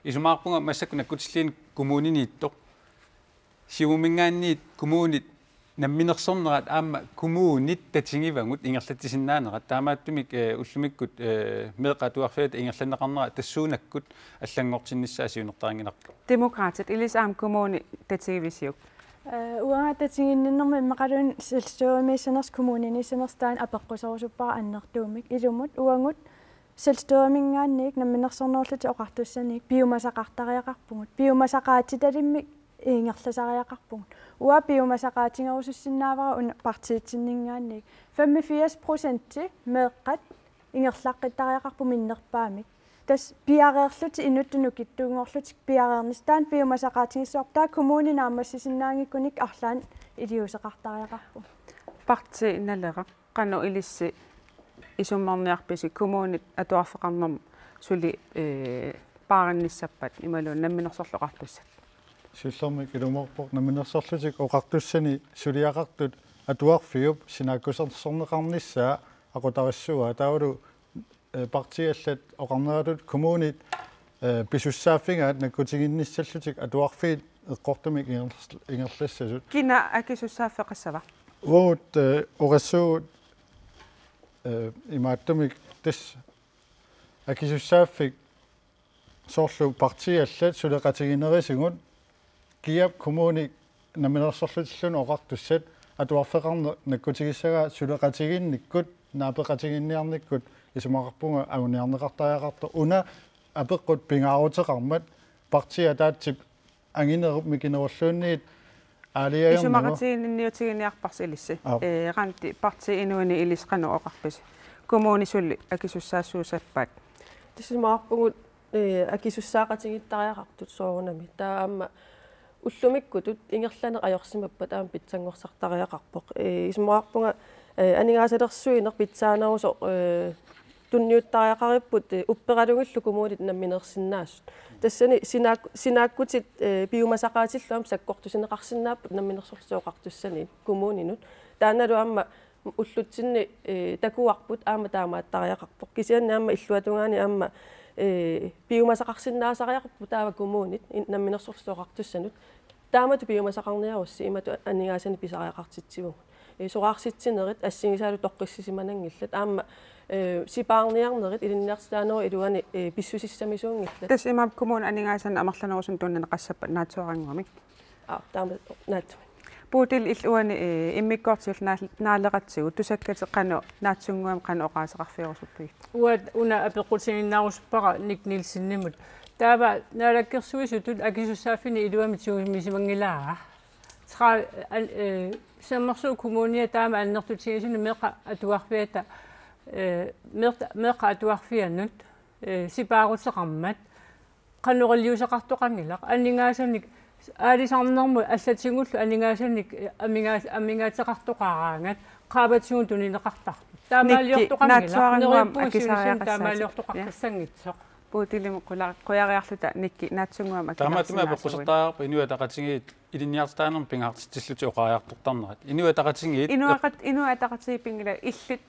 Isumaqarpunga massakkut nakkutilliineq kommuniniittoq. Siumuminngaanniit kommunit namminersornerat aamma kommunit tatigivagut ingerlatsisinnaanerat. Taamaattumik, eh, ullumikkut, eh, meeqqat atuarfiata ingerlanneqarnera tassuunakkut allanngortinnissaa siunertarinngilarput. Demokraatit, ilissi aamma kommunit tatigivisiuk? Eh, uanga tatiginninnermut immaqaluunniit selvstyremiissanersoq kommuniniissanersoq taanna apeqquserusuppara annertuumik. Ilumut uagut selvstyreminngaanniit Namminersornerullutik Oqartussaniit piumasaqartariaqarpugut. Piumasaqaatitalimmik ingerlasariaqarpugut. Uanga piumasaqaatigerusussinnaavara una partiitsinninngaanniit. Femogfirs procenti meeqqat ingerlaqqittariaqarput minnerpaamik. Tassa piareerlutik inuttut nukittunngorlutik piareernissaq. Taanna piumasaqaatigissavarput. Taava kommuni naammassisinnaanngikkunik arlaannik iliuuseqartariaqarpugut. Partii Naleraq. Qanoq ilissi isummerniarpisi kommunit atuarfeqarnermut suli, eh, paarannissappat imaluunniit Namminersorlutik Oqartussat? Siullermik ilumoorpoq Namminersorlutik Oqartussani suliaqartut atuarfiup sinaakkusersorneqarnissaa aqutarissuaa taavalu, eh, partiit allat oqarneratut kommunit, eh, pisussaaffigaat nakkutiginnissallutik atuarfiit eqqortumik ingerlas-, ingerlassasut. Kina akisussaaffeqassava? Uagut, eh, oqassuugut, eh, imaattumik tassa akisussaaffik soorlu partiit allat suleqatiginerisigut kiap kommuni namminersorlutilluunniit oqartussat atuarfeqarneq nakkutigissagaat suleqatigiinnikkut naapeqatigiinniarnikkut isumaqarpunga anguniarneqartariaqartoq una apeqqut pingaaruteqarmat partiit ataatsip anginerup mikinerulluunniit aalajangernagu. Isumaqatigiinniutiginiarparsi ilissi. Aap. Eh, Randi, partii inuini ilissi qanoq oqarpisi? Kommuni suli akisussaassuusappat? Tassa isumaqarpugut, eh, akisussaaqatigiittariaqartut soorunami. Taava aamma ullumikkutut ingerlaneq ajorsimappat aamma pitsanngorsartariaqarpoq. Eh, isumaqarpunga, eh, aningaasalersuineq pitsaanerusoq, eh, tunniuttariaqaripput, eh, upperalugillu kommunit namminersinnaasut. Tassani sinaak-, sinaakkutit, eh, piumasaqaatillu aamma sakkortusineqarsinnaapput Namminersorlutik Oqartussaniit kommuninut. Taannalu aamma ullutsinni, eh, takuarput aamma taamaattariaqarpoq. Kisianni aamma illuatungaani aamma, eh, piumasaqarsinnaasariaqarput taava kommunit in-, Namminersorlutik Oqartussanut. Taamatut piumasaqarniarussi imatut aningaasanik pisariaqartitsivugut. Eh, soraarsitsinerit assigisaalu toqqissisimananngillat. Aamma, eh, sipaarniarnerit ilinniartitaanerup iluani, eh, pissusissamisuunngillat. Tassa imaappoq kommunip aningaasanik amerlanerusunik tunineqassappat naatsuarannguamik. Aap, taama naatsumik. Bodil, illit uani, eh, immikkoortut siulleq naal-, naaleratsigu tusakkatit qanoq naatsunnguamik qanoq oqaaseqarfigerusuppigit? Uanga una apeqqutigiinnarusuppunga Nick Nielsenimut. Taava Naalakkersuisutut akisussaaffiini iluamik tigusimanngilara. Tra-, an-, eh, Sermersuup Kommunia taama annertutigisuni meeqqat atuarfiata, eh, meerta-, meeqqat atuarfiannut, eh, sipaaruteqarmat, qanoq iliuuseqartoqanngilaq, aningaasanik aalisarnermut allatigullu aningaasanik, eh, amigaa-, amigaateqartoqaraangat qaavatigut tunineqartartut. Taamaaliortoqanngilaq, Nikki, naatsuarannguamik neriuppunga sivisutigut akisariaqassaasi. Taamaaliortoqaqqissanngitsoq. Bodilimi qula-, qujariarluta Nikki naatsunnguamik. Taamaattumik akisariaqassaasi. Apeqqusertariaqarpoq Inuit Ataqatigiit ilinniartitaanermut pingaartitsisullutik oqariartortarnerat. Inuit Ataqatigiit Inuaqat-, Inuit Ataqatigiit pinngila illit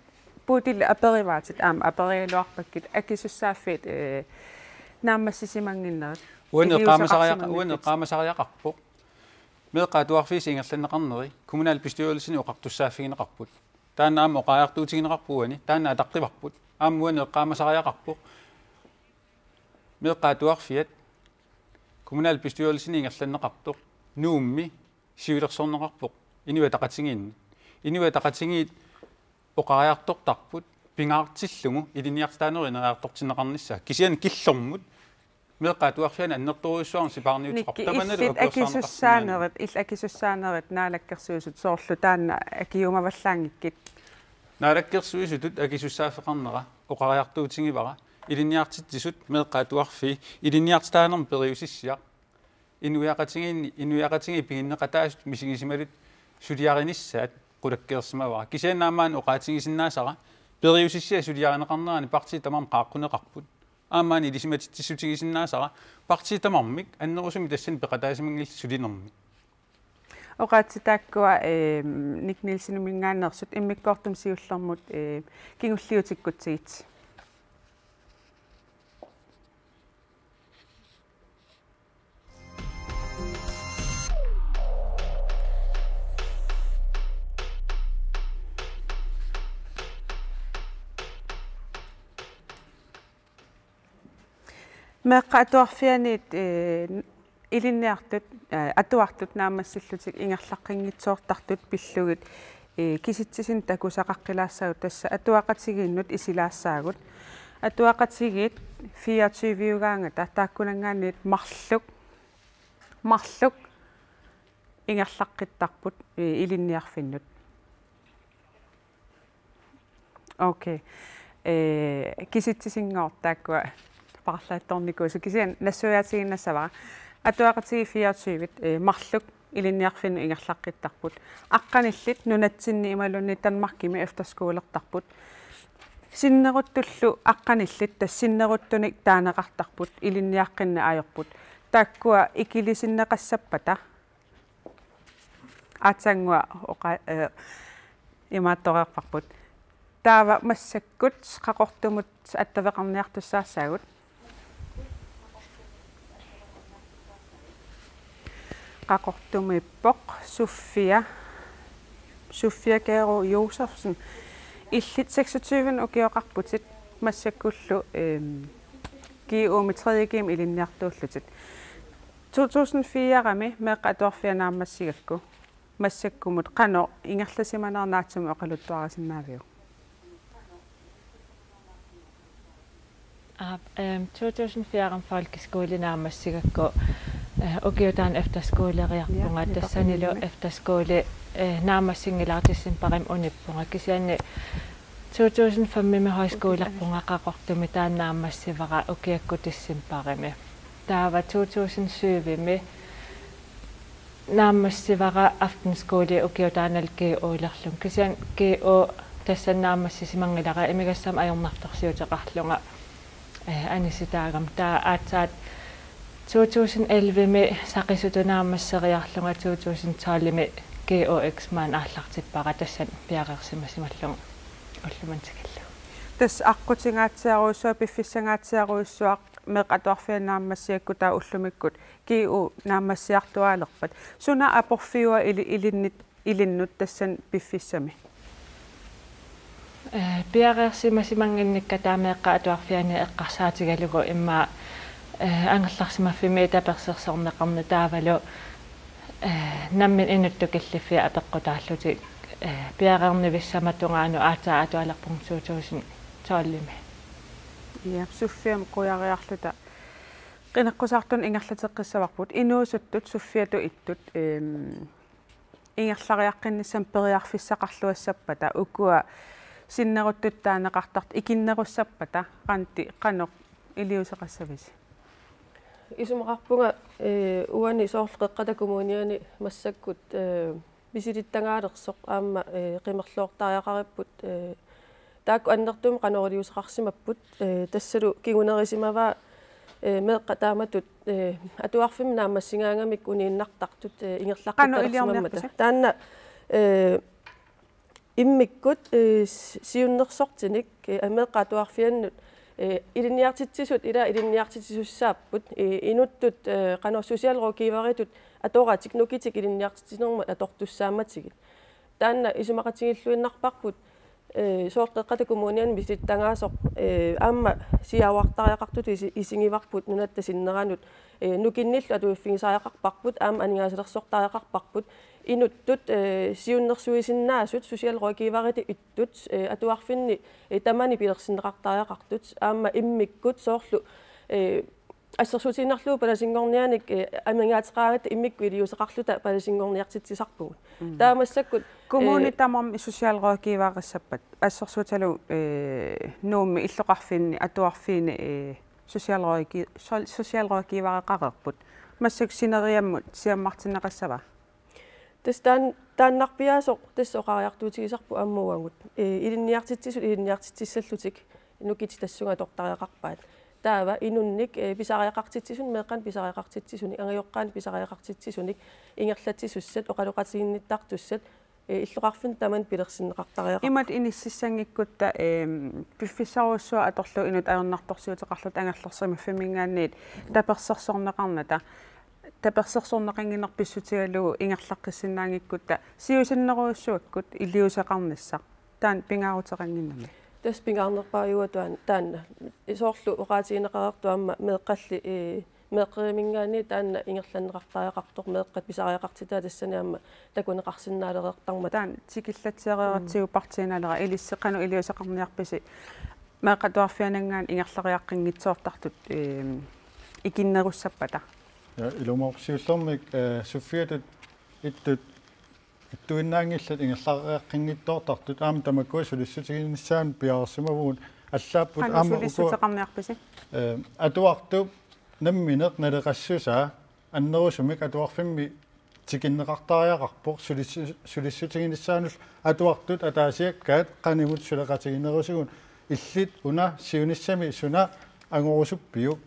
Bodil aperivaatit aamma aperigaluarpakkit akisussaaffiit, eh, naammassisimannginnerit. Uani eqqaamasariaqa-, uani iliuuseqarsimanngitsut. Eqqaamasariaqarpoq. Meeqqat atuarfiisa ingerlanneqarneri kommunalbestyrelsini oqartussaaffigineqarput. Taanna aamma oqariartuutigineqarpoq uani, taanna ataqqivarput. Aamma uani eqqaamasariaqarpoq. Meeqqat atuarfiat kommunalbestyrelsini ingerlanneqartoq Nuummi siulersorneqarpoq Inuit Ataqatigiinni. Inuit Ataqatigiit oqariartortarput pingaartillugu ilinniartitaanerup ineriartortinneqarnissaa. Kisianni killormut meeqqat atuarfianni annertoorujussuarmik sipaarniuteqarpoq. Nikki, tamannalu illit akuersaarneqarsinnaanani. Akisussaanerit, illit akisussaanerit Naalakkersuisut soorlu taanna akiuumavallaanngikkit? Naalakkersuisutut akisussaaffeqarnera oqariartuutigivara ilinniartitsisut meeqqat atuarfii ilinniartitaanermut periusissiaq inuiaqatigiinni, inuiaqatigiit piginneqataasut misigisimallutik suliarinissaat qulakkeersimavara. Kisianni aamma una oqaatigisinnaasara periusissiaq suliarineqarnerani partiit tamarmik qaaqquneqarput. Aamma una ilisimatitsissutigisinnaasara partiit tamarmik annerusumik tassani peqataasimanngillat sulinermi. Oqaatsit taakkua, eh, Nick Nielseniminngaanneersut, immikkoortumi siullermut, eh, kingulliutikkutsigit. Meeqqat atuarfianniit, eh, ilinniartut, eh, atuartut naammassillutik ingerlaqqinngitsoortartut pillugit, eh, kisitsisinut takusaqaqqilaassaagut, tassa atuaqatigiinnut isilaassaagut. Atuaqatigiit fireogtyve-ugaangata taakkunanngaanniit marluk, marluk ingerlaqqittarput, eh, ilinniarfinnut. Okay. Eh, kisitsisinngooq taakkua paarlaattoornikuusut, kisianni nassuiaatiginnassavara. Atuaqatigiit fireogtyve, eh, marluk ilinniarfinnut ingerlaqqittarput. Aqqanillit nunatsinni imaluunniit Danmarkimi efterskolertarput. Sinneruttullu aqqanillit tassa sinneruttunik taaneqartarput, ilinniaqqinneq ajorput. Taakkua ikilisinneqassappata. Aatsaannguaq oqa-, eh, Imaattoreerparput. Taava massakkut Qaqortumut attaveqarniartussaassaagut. Qaqortumiippoq Sofia, Sofia Kero Josefsen. Illit seksogtyve ukioqarputit massakkullu, ehm, G U-mi tredje G-mi ilinniartuullutit. To tusind fire-mi meeqqat atuarfiat naammassigakku. Massakkumut qanoq ingerlasimanerit naatsumik oqaluttuarisinnaaviuk? Aap, ehm, to tusind fire-mi folkeskole naammassigakku, eh, ukioq taanna efterskoleriarpunga, ja, tassanilu efterskole, eh, naammassinngilara decembarimi unippunga. Kisianni to tusind fem-imi højskolerpunga Qaqortumi, taanna naammassivara ukiakkut decembarimi. Taava to tusind syv-imi naammassivara aftenskole ukioq taannalu G O-lerlunga. Kisianni G O tassani naammassisimanngilara imigassamut ajornartorsiuteqarlunga, eh, anisitaagama. Taava aatsaat to tusind elleve-mi saqisutut naammasseriarlunga, to tusind tolv-imi G O X-imut aallartippara, tassani piareersimasimallugu ullumimut tikillugu. Tassa aqqutingaatsiarujussuaq, piffissangaatsiarujussuaq, meeqqat atuarfianni naammassigakku taava ullumikkut G U naammassiartuaalerpat. Suna aporfiua ili-, ilinnit-, ilinnut tassani piffissami? Eh, piareersimasimannginnikka taava meeqqat atuarfianni eqqarsaatigalugu immaqa, eh, angerlarsimaffimmi tapersersorneqarneq taavalu, eh, nammineq inuttut killiffia apeqqutaallutik, eh, piareernivissama tungaanut aatsaat atualerpunga to tusind tolv-imi. Ja, Sofiamut qujariarluta qineqqusaartunut ingerlateqqissavarput, inuusuttut Sofiatut ittut, ehm, ingerlariaqqinnissamik periarfissaqarluassappata, ukua sinneruttutut taaneqartartut ikinnerussappata, Randi, qanoq iliuuseqassavisi? Isumaqarpunga, eh, uani soorlu Qeqqata Kommuniani massakkut, eh, misilittagaalersoq aamma, eh, qimerloortariaqaripput, eh, taakku annertuumik qanoq iliuuseqarsimapput, eh, tassalu kingunerisimavaa, eh, meeqqat taamatut, eh, atuarfimmi naammassigaangamikku uniinnartartut, eh, ingerlaqqittarsimammata. Qanoq iliorniarpisi? Taanna, eh, immikkut, eh, s-, siunnersortinik, eh, meeqqat atuarfiannut, eh, ilinniartitsisut ila ilinniartitsisussaapput, eh, inuttut, eh, qanoq socialrådgiveritut atoratik nukitik ilinniartitsinermut atortussaammatigit. Taanna isumaqatigiilluinnarparput, eh, soorlu Qeqqata Kommuniani misilittagaasoq, eh, aamma siaruartariaqartutut isi-, isigivarput nunatta sinneranut, eh, nukinnillu atuiffigisariaqarparput, aamma aningaasalersortariaqarparput, inuttut, eh, siunnersuisinnaasut socialrådgiveritut ittut, eh, atuarfinni, eh, tamani pilersinneqartariaqartut, aamma immikkut soorlu, eh, assersuutigiinnarlugu palasinngornianik, eh, amigaateqaraangatta immikkut iliuuseqarluta palasinngorniartitsisarpugut. Mm. Taava massakkut, kommuni, eh, tamarmi socialrådgiverissappat, assersuutigalugu, eh, Nuummi illoqarfinni atuarfiini, eh, socialrådgi-, sol-, socialrådgivereqareerput. Massakkut sineriammut siammartinneqassava? Tassa taan-, taannarpiaasoq tassa oqariartuutigisarput aamma uagut. Eh, ilinniartitsisut ilinniartitsissallutik nukitik tassunga atortariaqarpaat. Taava inunnik, eh, pisariaqartitsisunik, meeqqanik pisariaqartitsisunik, angajoqqaanik pisariaqartitsisunik, ingerlatsisussat, oqaloqatiginnittartussat, eh, illoqarfinni tamani pilersinneqartariaqarput. Imatut inississanngikkutta, ehm, piffissarujussuaq atorlugu inuttut ajornartorsiuteqarluta angerlarsimaffimminngaanniit tapersersorneqarnata, tapersersorneqannginneq pissutigalugu ingerlaqqissinnaanngikkutta siusinnerujussuakkut iliuuseqarnissaq. Taanna pingaaruteqannginnami. Tassa pingaarnerpaajuvoq tuan-, taanna. Soorlu oqaatigineqareersoq aamma meeqqalli, eh, meeqqeriminngaanniit taanna ingerlanneqartariaqartoq, meeqqat pisariaqartitaat tassani aamma takuneqarsinnaalereertarmata. Taanna tikillatsiareeratsigu, mm, partiinalera, ilissi qanoq iliuuseqarniarpisi meeqqat atuarfianninngaanniit ingerlariaqqinngitsoortartut, ehm, ikinnerussappata? Ja, ilumoorsiullermik, eh, Sofiatut ittut ittuinnaanngillat ingerlariaqqinngitsoortartut, aamma tamakkua sulissutiginissaannut piareersimavugut. Allaapput. Qanoq aamma ukua sulissuteqarniarpisi? Eh, atuartup nammineq naleqassusaa annerusumik atuarfimmi tikinneqartariaqarpoq, sulissu-, sulissutiginissaanullu atuartut ataasiakkaat qanimut suleqatiginerusugut, illit una siunissami suna angorusuppiuk?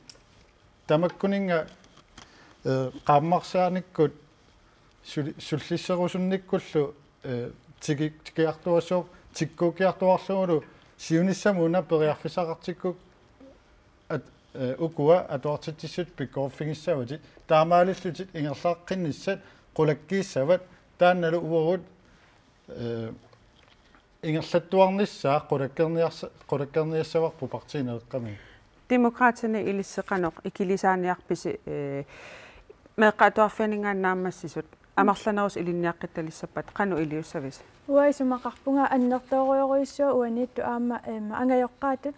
Tamakkuninnga, eh, qaammarsaanikkut suli-, sullisserusunnikkullu, eh, tiki-, tikiartuassuup tikkuukkiartuarlugulu siunissami una periarfissaqartikkukku at-, eh, ukua atuartitsissut pikkoriffigissaguit taamaalillutik ingerlaqqinnissat qulakkiissavat taannalu uagut, eh, ingerlattuarnissaa qulakkeerniarsa-, qulakkeerniassavarput partiinut eqqaamik. Demokraatini ilissi qanoq ikilisaaniarpisi, eh, meeqqat atuarfianinngaanniit naammassisut amerlanerusut ilinniaqqittalissappata qanoq iliussavisi? Uanga isumaqarpunga annertoorujorujussuaq uaniittoq aamma, em, angajoqqaatut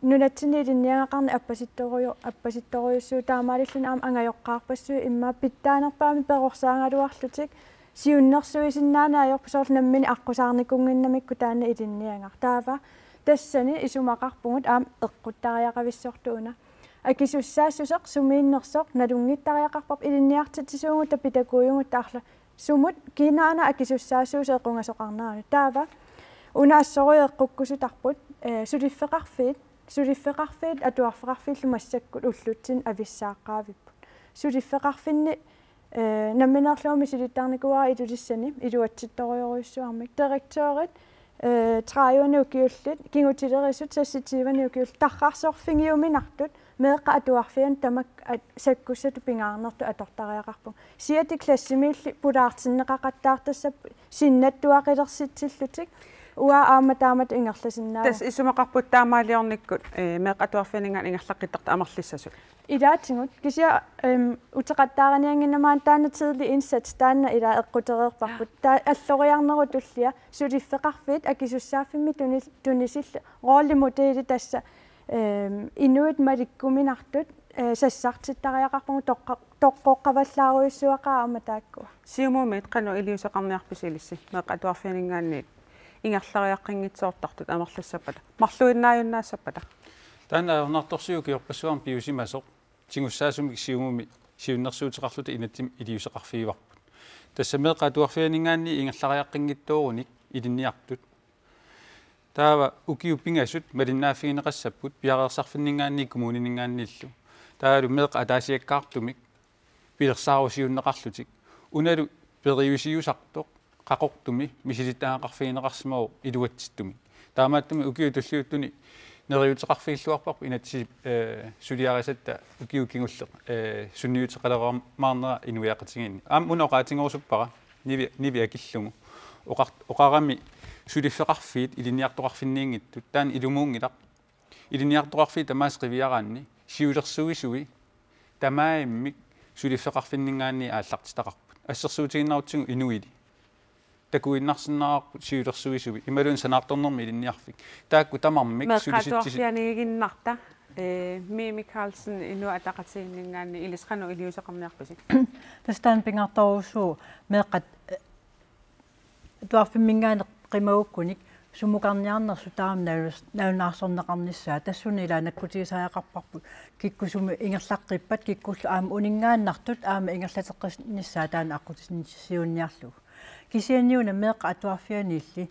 nunatsinni ilinniagaqarneq appasittoruju-, appasittorujussuuvoq taamaalilluni aamma angajoqqaarpassuit immaqa pitsaanerpaamik perorsaagaluarlutik siunnersuisinnaaneq ajorput soorlu nammineq aqqusaarnikuunnginnamikku taanna ilinniagaq. Taava tassani isumaqarpugut aamma eqquttariaqavissortut una. Akisussaassuseq sumiinnersoq nalunngittariaqarparput ilinniartitsisuugutta pitakuujugutta arla sumut kinaana akisussaassuseq equngasoqarneranut. Taava una assorujuk eqqukkusutarput, eh, suliffeqarfiit, suliffeqarfiit atuarfeqarfiillu massakkut ullutsinni avissaaqqaavipput. Suliffeqarfinni, eh, nammineerlunga misilittarnikuuara Ilulissani iluatsittorujorujussuarmik. Direktørit, eh, tredive ukiullit, kingutilerisut seksogtyve ukiullit, tarrarsorfigiuminartut, meeqqat atuarfianni tamakku at-, sakkussatut pingaarnertut atortariaqarpunga. Siatik klassimiilli pulaartinneqaqattaartassapput sinnattuaqilersitsillutik. Uanga aamma taamatut ingerlasinnaavunga. Tassa isumaqarput taamaaliornikkut, eh, meeqqat atuarfianinngaanniit ingerlaqqittartut amerlissasut. Ilaatigut, kisianni, em, uteqattaariniannginnama taanna tidlig indsats taanna ilaa eqqutereerparput. Taava alloriarnerup tullia suliffeqarfiit akisussaaffimmik tunil-, tunisillit rollemodeli tassa, em, inuit malikkuminartut, eh, sassartittariaqarpagut toqqa-, toqqoqqavallaarujussuaqaaq aamma taakkua. Siumumiit qanoq iliuuseqarniarpisi ilissi meeqqat atuarfianinngaanniit ingerlariaqqinngitsoortartut amerlissappata, marluinnaajunnaassappata? Taanna ajornartorsiut ukiorpassuarni piusimasoq tigussaasumik Siumumi siunnersuuteqarluta inatsimmi iliuuseqarfigivarput. Tassa meeqqat atuarfianinngaanniit ingerlariaqqinngitsoorunik ilinniartut. Taava ukiut pingasut malinnaaffigineqassapput piareersarfinninngaanniit kommunininngaanniillu. Taavalu meeqqat ataasiakkaartumik pilersaarusiunneqarlutik. Unalu periusiusartoq Qaqortumi misilittagaqarfigineqarsimavoq iluatsittumik. Taamaattumik ukiut tulliuttuni neriuuteqarfigilluarparput inatsisip, eh, suliarisatta ukiut kingulleq, eh, sunniuteqaleraluarmaarnera inuiaqatigiinni. Aamma una oqaatigerusuppara Nivi, Nivi akillugu. Oqar-, oqarami suliffeqarfiit ilinniartoqarfinniinngitsut taanna ilumuunngilaq. Ilinniartoqarfiit tamaasa qiviaraanni siulersuisui tamaavimmik suliffeqarfinninngaanniit aallartitaqarput. Assersuutigiinnarutsigu inuili takuinnarsinnaavarput siulersuisui imaluunniit sanaartornermik ilinniarfik. Taakku tamarmik sulisitsisut. Meeqqat atuarfianiiginnarta, eh, Mimi Karlsen Inuit Ataqatigiinninngaanniit ilissi qanoq iliuuseqarniarpisi? Tassa taanna pingaartorujussuuvoq meeqqat, eh, atuarfimminngaanniit qimagukkunik sumukarniarnersut taama nalus-, nalunaarsorneqarnissaa. Tassuuna ilaa nakkutigisariaqarparput kikkusumi ingerlaqqippat kikkullu aamma uninngaannartut aamma ingerlateqqinnissaa taanna aqqutissiuunniarlugu. Kisianniuna meeqqat atuarfianiilli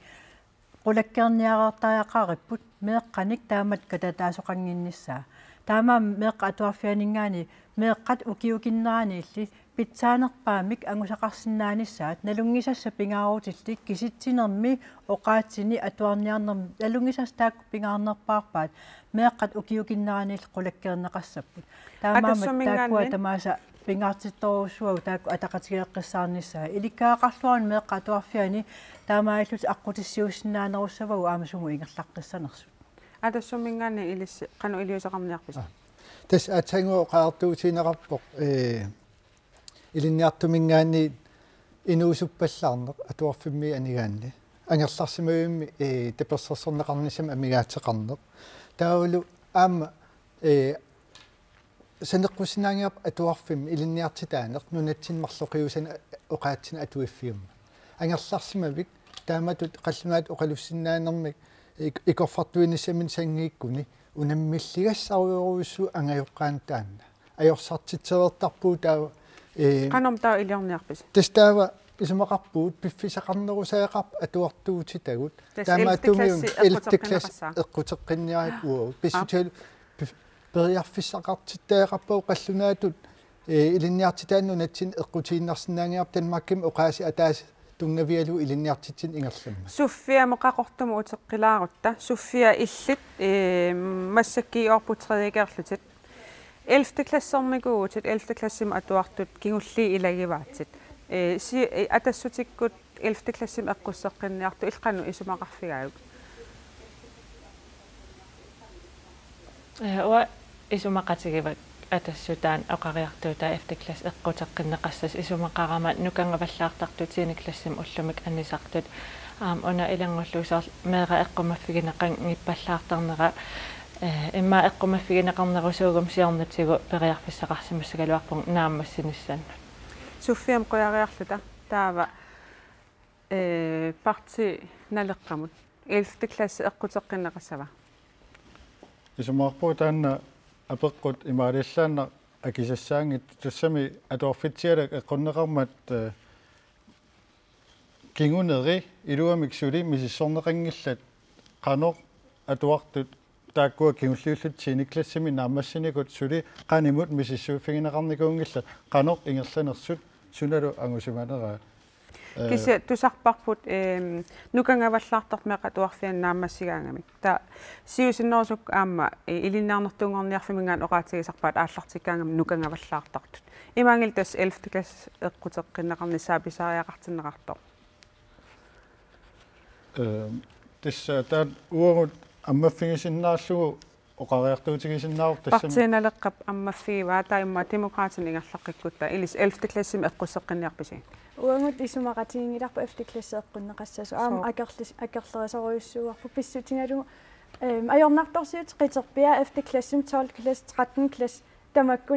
qulakkeerniareertariaqaripput meeqqanik taamatut katataasoqannginnissaa. Taamaammat meeqqat atuarfianinngaanniit meeqqat ukiukinneraniilli pitsaanerpaamik angusaqarsinnaanissaat nalunngisassat pingaarutillit kisitsinermi oqaatsini atuarniarnermi nalunngisassat taakku pingaarnerpaarpaat meeqqat ukiukinneraniilli qulakkeerneqassapput. Taamaammat taakkua tamaasa pingaartittorujussuuagut taakku ataqatigeeqqissaarnissaat. Ilikkagaqarluaruni meeqqat atuarfianni taamaalillutik aqqutissiuussinnaanerussavagut aamma sumut ingerlaqqissanersut. Atassumminngaanniit ilissi qanoq iliuuseqarniarpisi? Aa. Tassa aatsaannguaq oqaatigineqarpoq, eh, ilinniartuminngaanniit inuusuppallaarneq atuarfimmi anigaanni. Angerlarsimavimmi, eh, tapersersorneqarnissamik amigaateqarneq. Taavalu aamma, eh, saneqqussinnaanngilarput atuarfimmi ilinniartitaaneq nunatsinni marloqiusanik oqaatsinik atuiffiummat. Angerlarsimavik taamatut qallunaatut oqalussinnaanermik ik-, ikorfartuinissaminnik sanngiikkuni unammilligassarujorujussuuvoq angajoqqaanut taanna. Ajorsartitsereertarpugut taava, eh, qanormi taava iliorniarpisi? Tassa taava isumaqarpugut piffissaqarnerusariaqarpoq atuartuutitagut. Tassa taamaattumik ellevte klassi ellevte klassi eqquteqqinneqassaaq. Eqquteqqinniarput uagut. Aap. Pissutigalugu pif-, periarfissaqartittariaqarpagut qallunaatut, eh, ilinniartitaaneq nunatsinni eqqutiinnarsinnaanngilarput Danmarkimi oqaasii ataaseq tunngavigalugu ilinniartitsineq ingerlammat. Sofia Moqaqortumut uteqqilaarutta. Sofia, illit, eh, massakkiorput tredjegerlutit. Ellevte klassernikuuvutit, ellevte klassimi atuartut kingulliit ilagivaatit. Eh, si-, eh, Atassutikkut ellevte klassimi eqqusseqqinniartut illit qanoq isumaqarfigaajuk? Eh, uanga isumaqatigivara Atassut taanna oqariartuutaa ellevte klasse eqquteqqinneqassasoq, isumaqarama nukangavallaartartut tiende klassimi ullumi anisartut. Aamma una ilanngullugu soorlu meeraq eqqumaffigineqanngippallaartarnera, eh, immaqa eqqumaffigineqarnerusuuguma siornatigut periarfissaqarsimassagaluarpunga naammassinissannut. Sofia, qujariarluta. Taava, eh, Partii Naleqqamut. Ellevte klasse eqquteqqinneqassava? Isumaqarpunga taanna apeqqut imaaliallaannaq akisassaanngitsoq, tassami atuarfitsialak eqqunneqarmat, eh, kinguneri iluamik suli misissorneqanngillat, qanoq atuartut taakkua kingulliullutik tiende klassimi naammassinikut suli qanimut misissuiffigineqarnikuunngillat, qanoq ingerlanersut sunalu angusimaneraat. Eh, Kisianni tusarparput, ehm, nukangavallaartartut meeqqat atuarfianni naammassigaangamik. Taava siusinnerusukkut aamma, eh, ilinniarnertuunngorniarfimminngaanniit oqaatigisarpaat aallartikkaangamik nukangavallaartartut. Imaanngilaq tassa ellevte klasse eqquteqqinneqarnissaa pisariaqartinneqartoq. Eh, tassa taanna uagut ammaffigisinnaallugit oqariartuutigisinnaavoq tassami. Partii Naleqqap ammaffigivaa, taava immaqa Demokraatinut ingerlaqqikkutta, ilissi ellevte klassimi eqqusseqqinniarpisi? Uagut isumaqatiginngilarput ellevte klasse eqqunneqassasoq. Aamma Suu. Akerlis-, akerlerisarujussuuarput pissutigalugu, ehm, ajornartorsiut qiterpiaat ellevte klassimi, tolvte klasse, trettende klasse, tamakkua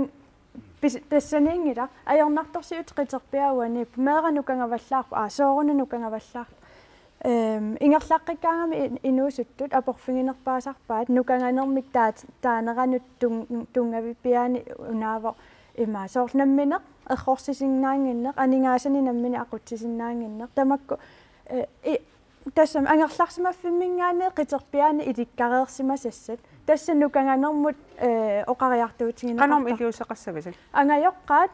pis-, tassaniinngilaq, ajornartorsiut qiterpiaat uaniippoq, meeraq nukangavallaarpoq, aa, soorunami nukangavallaarpoq. Ehm, ingerlaqqikkaangami in-, inuusuttut aporfiginerpaasarpaat, nukanganermik taat-, taaneranut tun-, tunngavipiaani unaavoq, ima soorlu nammineq errorsisinnaannginneq, aningaasanik nammineq aqutsisinnaannginneq. Tamakku, eh, i-, tassami angerlarsimaffimminngaanniit qiterpiaani ilikkareersimasassat. Tassa nukanganermut, eh, oqariartuutigineqartarpoq. Qanormi iliuuseqassavisi? Angajoqqaat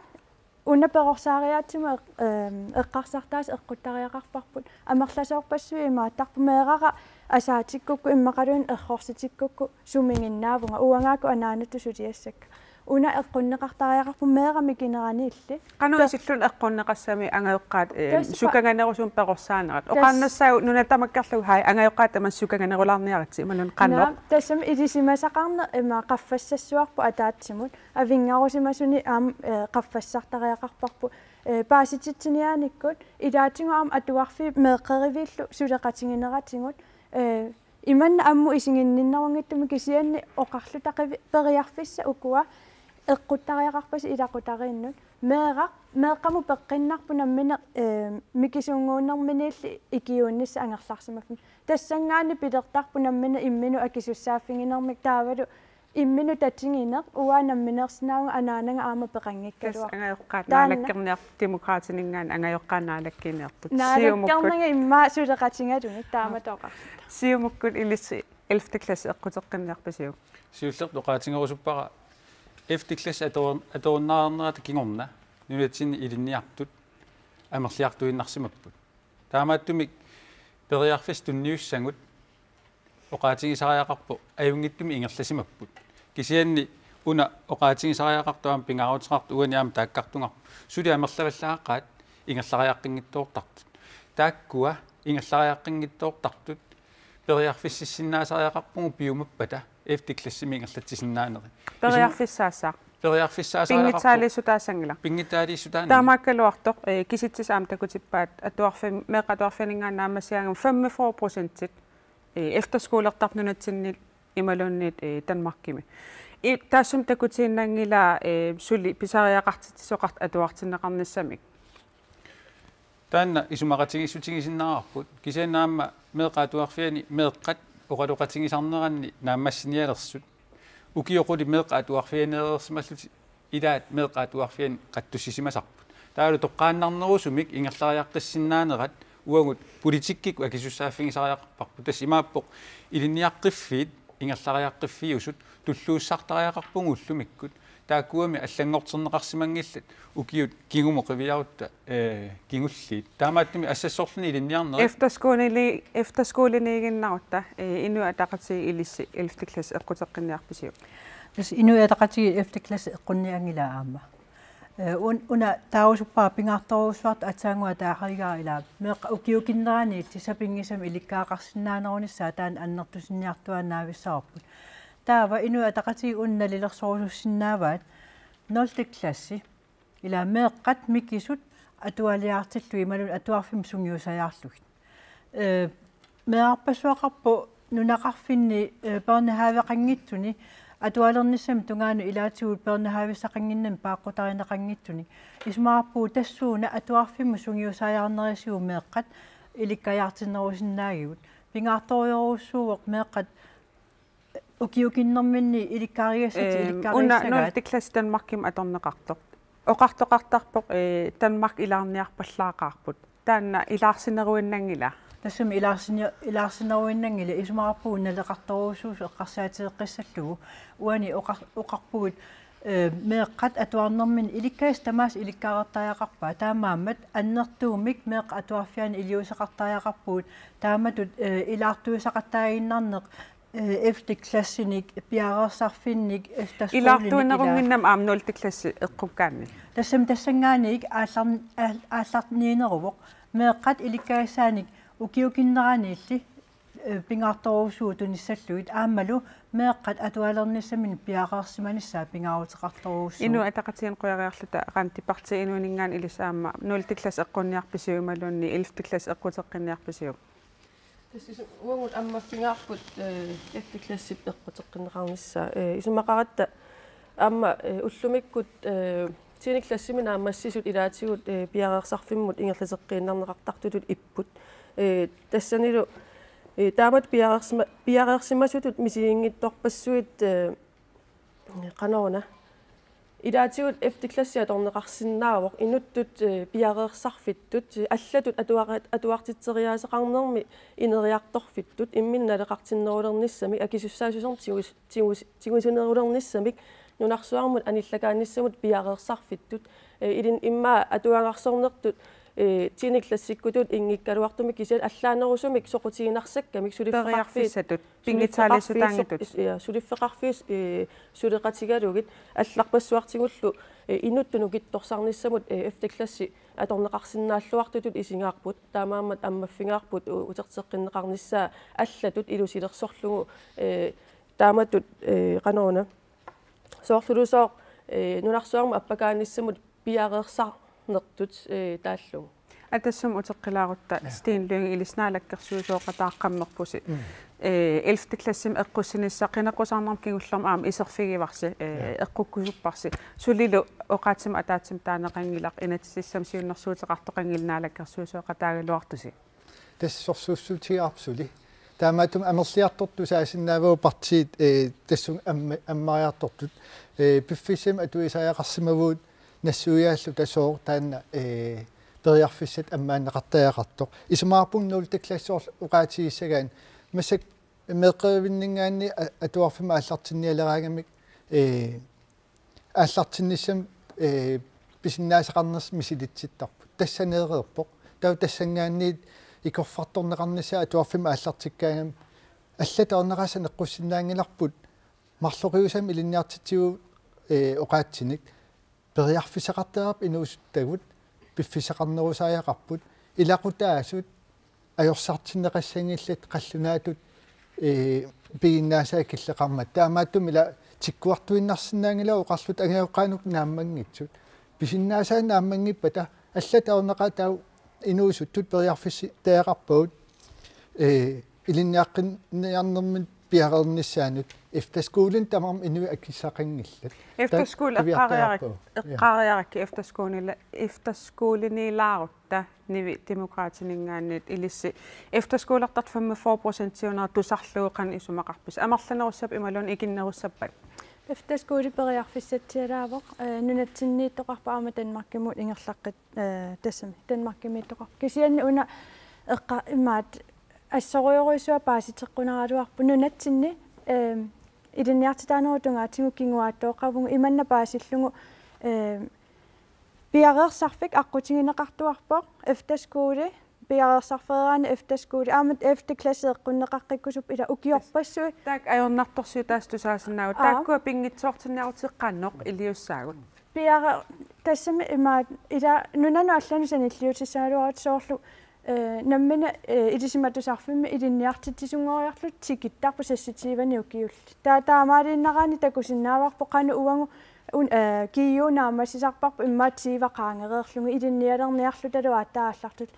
una perorsaariaatsimut eq-, ehm, eqqarsartaaseq eqquttariaqarparput. Amerlasoorpassuit imaattarput, meerara asaatikkukku immaqaluunniit errorsitikkukku sumiginnaavunga, uangaakkut anaanatut suliassakka. Una eqqunneqartariaqarpoq meeraq mikinerani illit. Qanoq Tassa- isillugu eqqunneqassami angajoqqaat, eh, Tassa pa- sukanganerusumik perorsaanera? Tassa- Oqaannassaaq nuna tamakkerlugu, hai, angajoqqaat tamanna sukanganerulaarniaritsi, imaluunniit qanoq? Naamik, tassami ilisimasaqarneq ima qaffassassuarput ataatsimut. Avinngarusimasuni aamma, eh, qaffassartariaqarparput, eh, paasititsiniaanikkut, ilaatigut aamma atuarfiit meeqqeriviillu suleqatigineratigut, eh, imanna ammut isiginninnerunngitsumik, kisianni oqarlutaqivi-, periarfissat ukua eqquttariaqarpasi ilaqutariinnut. Meeraq, meeqqamut peqqinnarpoq nammineq, eh, mikisunnguunnerminiilli ikiuinnissaq angerlarsimaffimmi. Tassanngaanniit pilertarpoq nammineq imminut akisussaaffiginermik, taavalu imminut tatigineq, uanga nammineersinnaavunga anaanaga aamma peqanngikkaluartoq. Tassa angajoqqaat, taanna naalakkerniarput, Demokraatininngaanniit angajoqqaat naalakkiinniarput. Siumukkut. Naalakkerniarneq immaqa suleqatigalugit taamatut oqarluta. Siumukkut ilissi ellevte klasse eqquteqqinniarpisiuk? Siullertut oqaatigerusuppara ellevte klasse ator-, atorunnaarnerata kingorna nunatsinni ilinniartut amerliartuinnarsimapput. Taamaattumik periarfissat tunniussagut oqaatigisariaqarpoq ajunngitsumik ingerlasimapput. Kisianni una oqaatigisariaqartoq aamma pingaaruteqartoq uani aamma taakkartugarput. Suli amerlavallaaqaat ingerlariaqqinngitsoortartut. Taakkua ingerlariaqqinngitsoortartut periarfississinnaasariaqarpugut piumappata ellevte klassimi ingerlatsisinnaanerit. Isum- Periarfissaassaaq. Periarfissaasariaqarpoq. Pinngitsaaliissutaasanngilaq. Pinngitsaaliissutaanngilaq. Taamaakkaluartoq, eh, kisitsisit aamma takutippaat atuarfim-, meeqqat atuarfianninngaanniit naammassigaangamik femogfyrre procentit, eh, efterskolertarput nunatsinni imaluunniit, eh, Danmarkimi. I-, taassuma takutiinnanngilaa, eh, suli pisariaqartitsisoqartut atuartinneqarnissamik. Taanna isumaqatigiissutigisinnaavarput, kisianni aamma meeqqat atuarfianni meeqqat oqaloqatigisarneranni naammassinialersut. Ukiut qulit meeqqat atuarfianiareersimallutik ilaat meeqqat atuarfianni qatsussisimasarput. Taavalu toqqaannarnerusumik ingerlariaqqissinnaanerat uagut politikkikkut akisussaaffigisariaqarparput. Tassa imaappoq ilinniaqqiffiit ingerlariaqqiffiusut tulluussartariaqarpugut ullumikkut. Taakkuami allanngortinneqarsimanngillat ukiut kingumut qiviarutta, ee, kingulliit. Taamaattumik asassorluni ilinniarnerit. Efterskole-, efterskoleniiginnarutta, ee, Inuit Ataqatigiit ilissi ellevte klasse eqquteqqinniarpisiuk? Tassa Inuit Ataqatigiit ellevte klasse eqqunnianngilaa aamma. Ee, un-, una taarusuppara pingaartorujussuartut aatsaannguaq taarigaat ilaa. Meeqqat ukiukinneraniilli sapinngisamik ilikkagaqarsinnaanerunissaat taanna annertusinniartuaannavissavarput. Taava Inuit Ataqatigiit una nalilersorusussinnaavaat nul-te klassi. Ilaa meeqqat mikisut atualiaartillugit imaluunniit atuarfimmut sungiusajaarlugit. Ee, meerarpassuaqarpoq nunaqarfinni, ee, børnehaveqanngitsuni atualernissamut tungaanut ilaatigut børnehavissaqannginnamik paaqqutarineqanngitsunik. Isumaqarpugut tassuuna atuarfimmut sungiusajaarnerisigut meeqqat ilikkajaartinnerusinnaagigut. Pingaartorujorujussuuvoq meeqqat ukiukinnerminni ilikkarigassatik. Ehm, una ilikkarigassagaat. Nul-te klassi Danmarkimut atorneqartoq. Oqartoqartarpoq, ee, Danmark ilaarniarpallaaqaarput. Taanna ilaarsineruinnanngila? Tassami ilaarsine-, ilaarsineruinnanngilaq, isumaqarpugut naleqartorujussuusut eqqarsaatigeqqissallugu. Uani oqar-, oqarpugut, ee, meeqqat atuarnerminni ilikkagassat tamaasa ilikkagaqartariaqarpaat. Taamaammat annertuumik meeqqat atuarfianni iliuuseqartariaqarpugut. Taamatut, ee, ilaartuisaqattaaginnarneq, ee, ellevte klassinik, piareersarfinnik, efterskolenik ilaa. Ilaartuinerunnginnami aamma nul-te klassi eqqukkaanni. Tassami tassanngaanniit aallar-, aal-, aallarniineruvoq. Meeqqat ilikkagassaanik ukiukinneraniilli, ee, pingaartorujussuuvoq tunissallugit aammalu meeqqat atualernissaminnik piareersimanissaat pingaaruteqartorujussuuvoq. Inuit Ataqatigiinni qujariarluta Randi, Partii Inuuninngaanniit ilissi aamma nul-te klassi eqqunniarpisiuk imaluunniit ellevte klassi eqquteqqinniarpisiuk? Tassa uagut ammaffigaarput, ee, ellevte klassip eqquteqqinneqarnissaa. Ee, isumaqaratta aamma, ee, ullumikkut, ee, tiende klassimi naammassisut ilaatigut, ee, piareersarfimmut ingerlateqqinniarneqartartutut ipput. Ee, tassanilu, ee, taamatut piareersima-, piareersimasutut misiginngitsorpassuit, ee, qanoruna. Ilaatigut ellevte klassi atorneqarsinnaavoq inuttut, ee, piareersarfittut, ee, allatut atuara-, atuartitseriaaseqarnermi ineriartorfittut, imminut naleqartinnerulernissamik, akisussaassusermik tigus-, tigus-, tigusinerulernissamik, nunarsuarmut anillakaanissamut piareersarfittut, ee, ilin immaqa atuagarsornertut, ee, tiende klassikkutut inngikkaluartumik kisianni allaanerusumik soqutiginarsakkamik suliffeqarfiit. Periarfissatut, suliffeqarfiit pinngitsaaliussutaanngitsut. Soq-, ja, suliffeqarfiit, ee, suleqatigalugit allarpassuartigullu, ee, inuttut nukittorsarnissamut, ee, ellevte klassi atorneqarsinnaalluartutut isigaarput, taamaammat ammaffigaarput u-, uterteqqinneqarnissaa allatut ilusilersorlugu, ee, taamatut, ee, qanoruna. Soorlulusooq, ee, nunarsuarmut appakaanissamut piareersarnertut, ee, taallugu. Atassuma uteqqilaarutta. Ja. Sten Lynge, ilissi naalakkersuisooqataaqqammerpusi. Mm. Ee, ellevte klassimi eqqussinissaq qineqqusaarnermut kingullermik aamma iserfigivarsi, ee, ja, eqqukkusupparsi. Sulilu oqaatsimut ataatsimut taaneqanngilaq, inatsisissami siunnersuuteqartoqanngilaq naalakkersuisooqataagaluartusi. Tassa sorsuussutigaarput suli. Taamaattumik amerliartortut tusaasinnaavagut partiit, ee, tassunga amma-, ammariartortut. Ee, piffissami atuisariaqarsimavugut nassuiaalluta sooq taanna, ee, periarfissat ammaanneqartariaqartoq. Isumaqarpunga nul-te klassi soorlu oqaatigissagaanni. Massakkut meeqqerivinninngaanniit a-, atuarfimmut aallartinnialeraangamik, ee, aallartinnissamik, ee, pisinnaasaqarnersut misilitsittarput. Tassa saneereerpoq. Taava tassanngaanniit ikorfartorneqarnissaa atuarfimmut aallartikkaangami allat taorneqaat saneqqussinnaanngilarput marloqiusamik ilinniartitsivugut, ee, oqaatsinik. Periarfissaqartariaqarput inuusuttagut, piffissaqarnerusariaqarput, ilaqutaasut ajorsartinneqassanngillat qallunaatut, ee, piginnaasaat killeqarmat. Taamaattumik ila tikkuartuinnarsinnaanngilagut oqarluta angajoqqaanut naammanngitsut. Pisinnaasaat naammanngippata allat taorneqaat taava inuusuttut periarfissitariaqarpagut, ee, ilinniaqqinniarnermut piareernissaanut. Efterskolen tamarmik inuit akissaqanngillat. Efterskole ta-, eqqaariarak-, qiviartariaqarpagut. Ja. Eqqaariarakkit efterskoleni-, efterskoleniilaarutta Nivi Demokraatininngaanniit ilissi. Efterskolertartut femogfyrre procentiunerat tusarlugu qanoq isumaqarpisi? Amerlanerussapput imaluunniit ikinnerussappat? Efterskole periarfissatsialaavoq, ee, nunatsinniittoqarpoq aamma Danmarkimut ingerlaqqit-, ee, tassami Danmarkimiittoqarpoq. Kisianni una eqqa-, imaat assorujorujussuaq paasiteqqunaraluarpoq nunatsinni, Ehm, ilinniartitaanerup tungaatigut kinguaattooqqavugut imanna paasillugu, ehm, piareersarfik aqqutigineqartuarpoq, efterskole, piareersarfeeraanni efterskole, aamma efterklasse eqqunneqaqqikkusuppoq ila ukiorpassuit. Taakku ajornartorsiutaasut tusaasinnaavugut. Aa. Taakkua pinngitsoortinniaruteqaannaq iliussaagut. Piara-, tassami imaat ila nunanut allanut sanilliutissagaluarutta soorlu, eh, nammineq, eh, Ilisimatusarfimmi ilinniartitsisunngoriarluta tikittarput seksogtyvenik ukiullit. Taa-, taamaaliinnaraanni takusinnaavarput qanoq uagut un-, eh, G U naammassisarparput immaqa tyve qaangereerlugu ilinnialerniarlutalu aatsaat aallartut.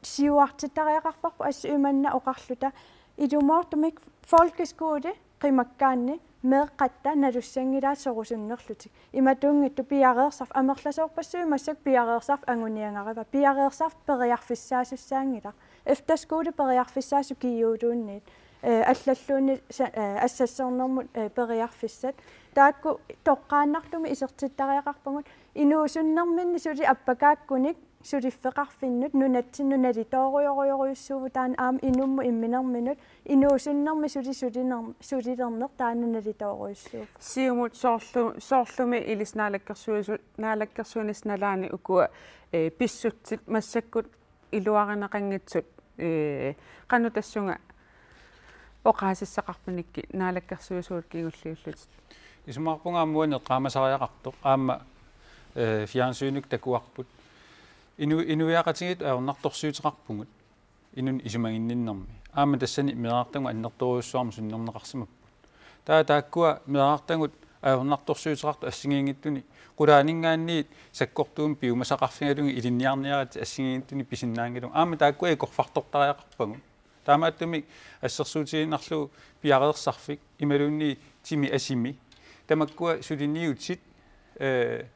Siuartittariaqarparput assut imanna oqarluta ilumoortumik folkeskole qimakkaanni meeqqatta nalussanngilaat sorusunnerlutik. Imatunngittu piareersarfik amerlasoorpassuit massakkut piareersarfik anguniagarivaat. Piareersarfik periarfissaasussaanngilaq. Efterskole periarfissaasoq G U-luunniit. Eh, allalluunniit sa-, eh, assassornermut, eh, periarfissat. Taakku toqqaannartumik isertittariaqarpagut inuusunnerminni suli appakaakkunik suliffeqarfinnut nunatsinnut nalitoorujoorujorujussuuvoq taanna aamma inummut imminerminut inuusunnermi suli suliner-, sulilerneq taanna nalitoorujussuu. Siumut soorlu-, soorlumi ilissi naalakkersuisu-, naalakkersuinissap nalaani ukua, eh, pissutsit massakkut iluarineqanngitsut, eh, qanoq tassunga oqaasissaqarpunikkit naalakkersuisuullu kingulliullutit? Isumaqarpunga aamma uani eqqaamasariaqartoq aamma, eh, fjernsynikkut takuarput. Inu-, inuiaqatigiit ajornartorsiuteqarpugut inunnut isumaginninnermi. Aamma tassani meerartagut annertoorujussuarmik sunnerneqarsimapput. Taava taakkua meerartagut ajornartorsiuteqartut assigiinngitsuni qulaaninngaanniit sakkortuumik piumasaqarfigalugit ilinniarniaritsi assigiinngitsuni pisinnaanngilagut. Aamma taakkua ikorfartortariaqarpagut. Taamaattumik assersuutigiinnarlugu piareersarfik imaluunniit timi asimi. Tamakkua suliniutit, eh,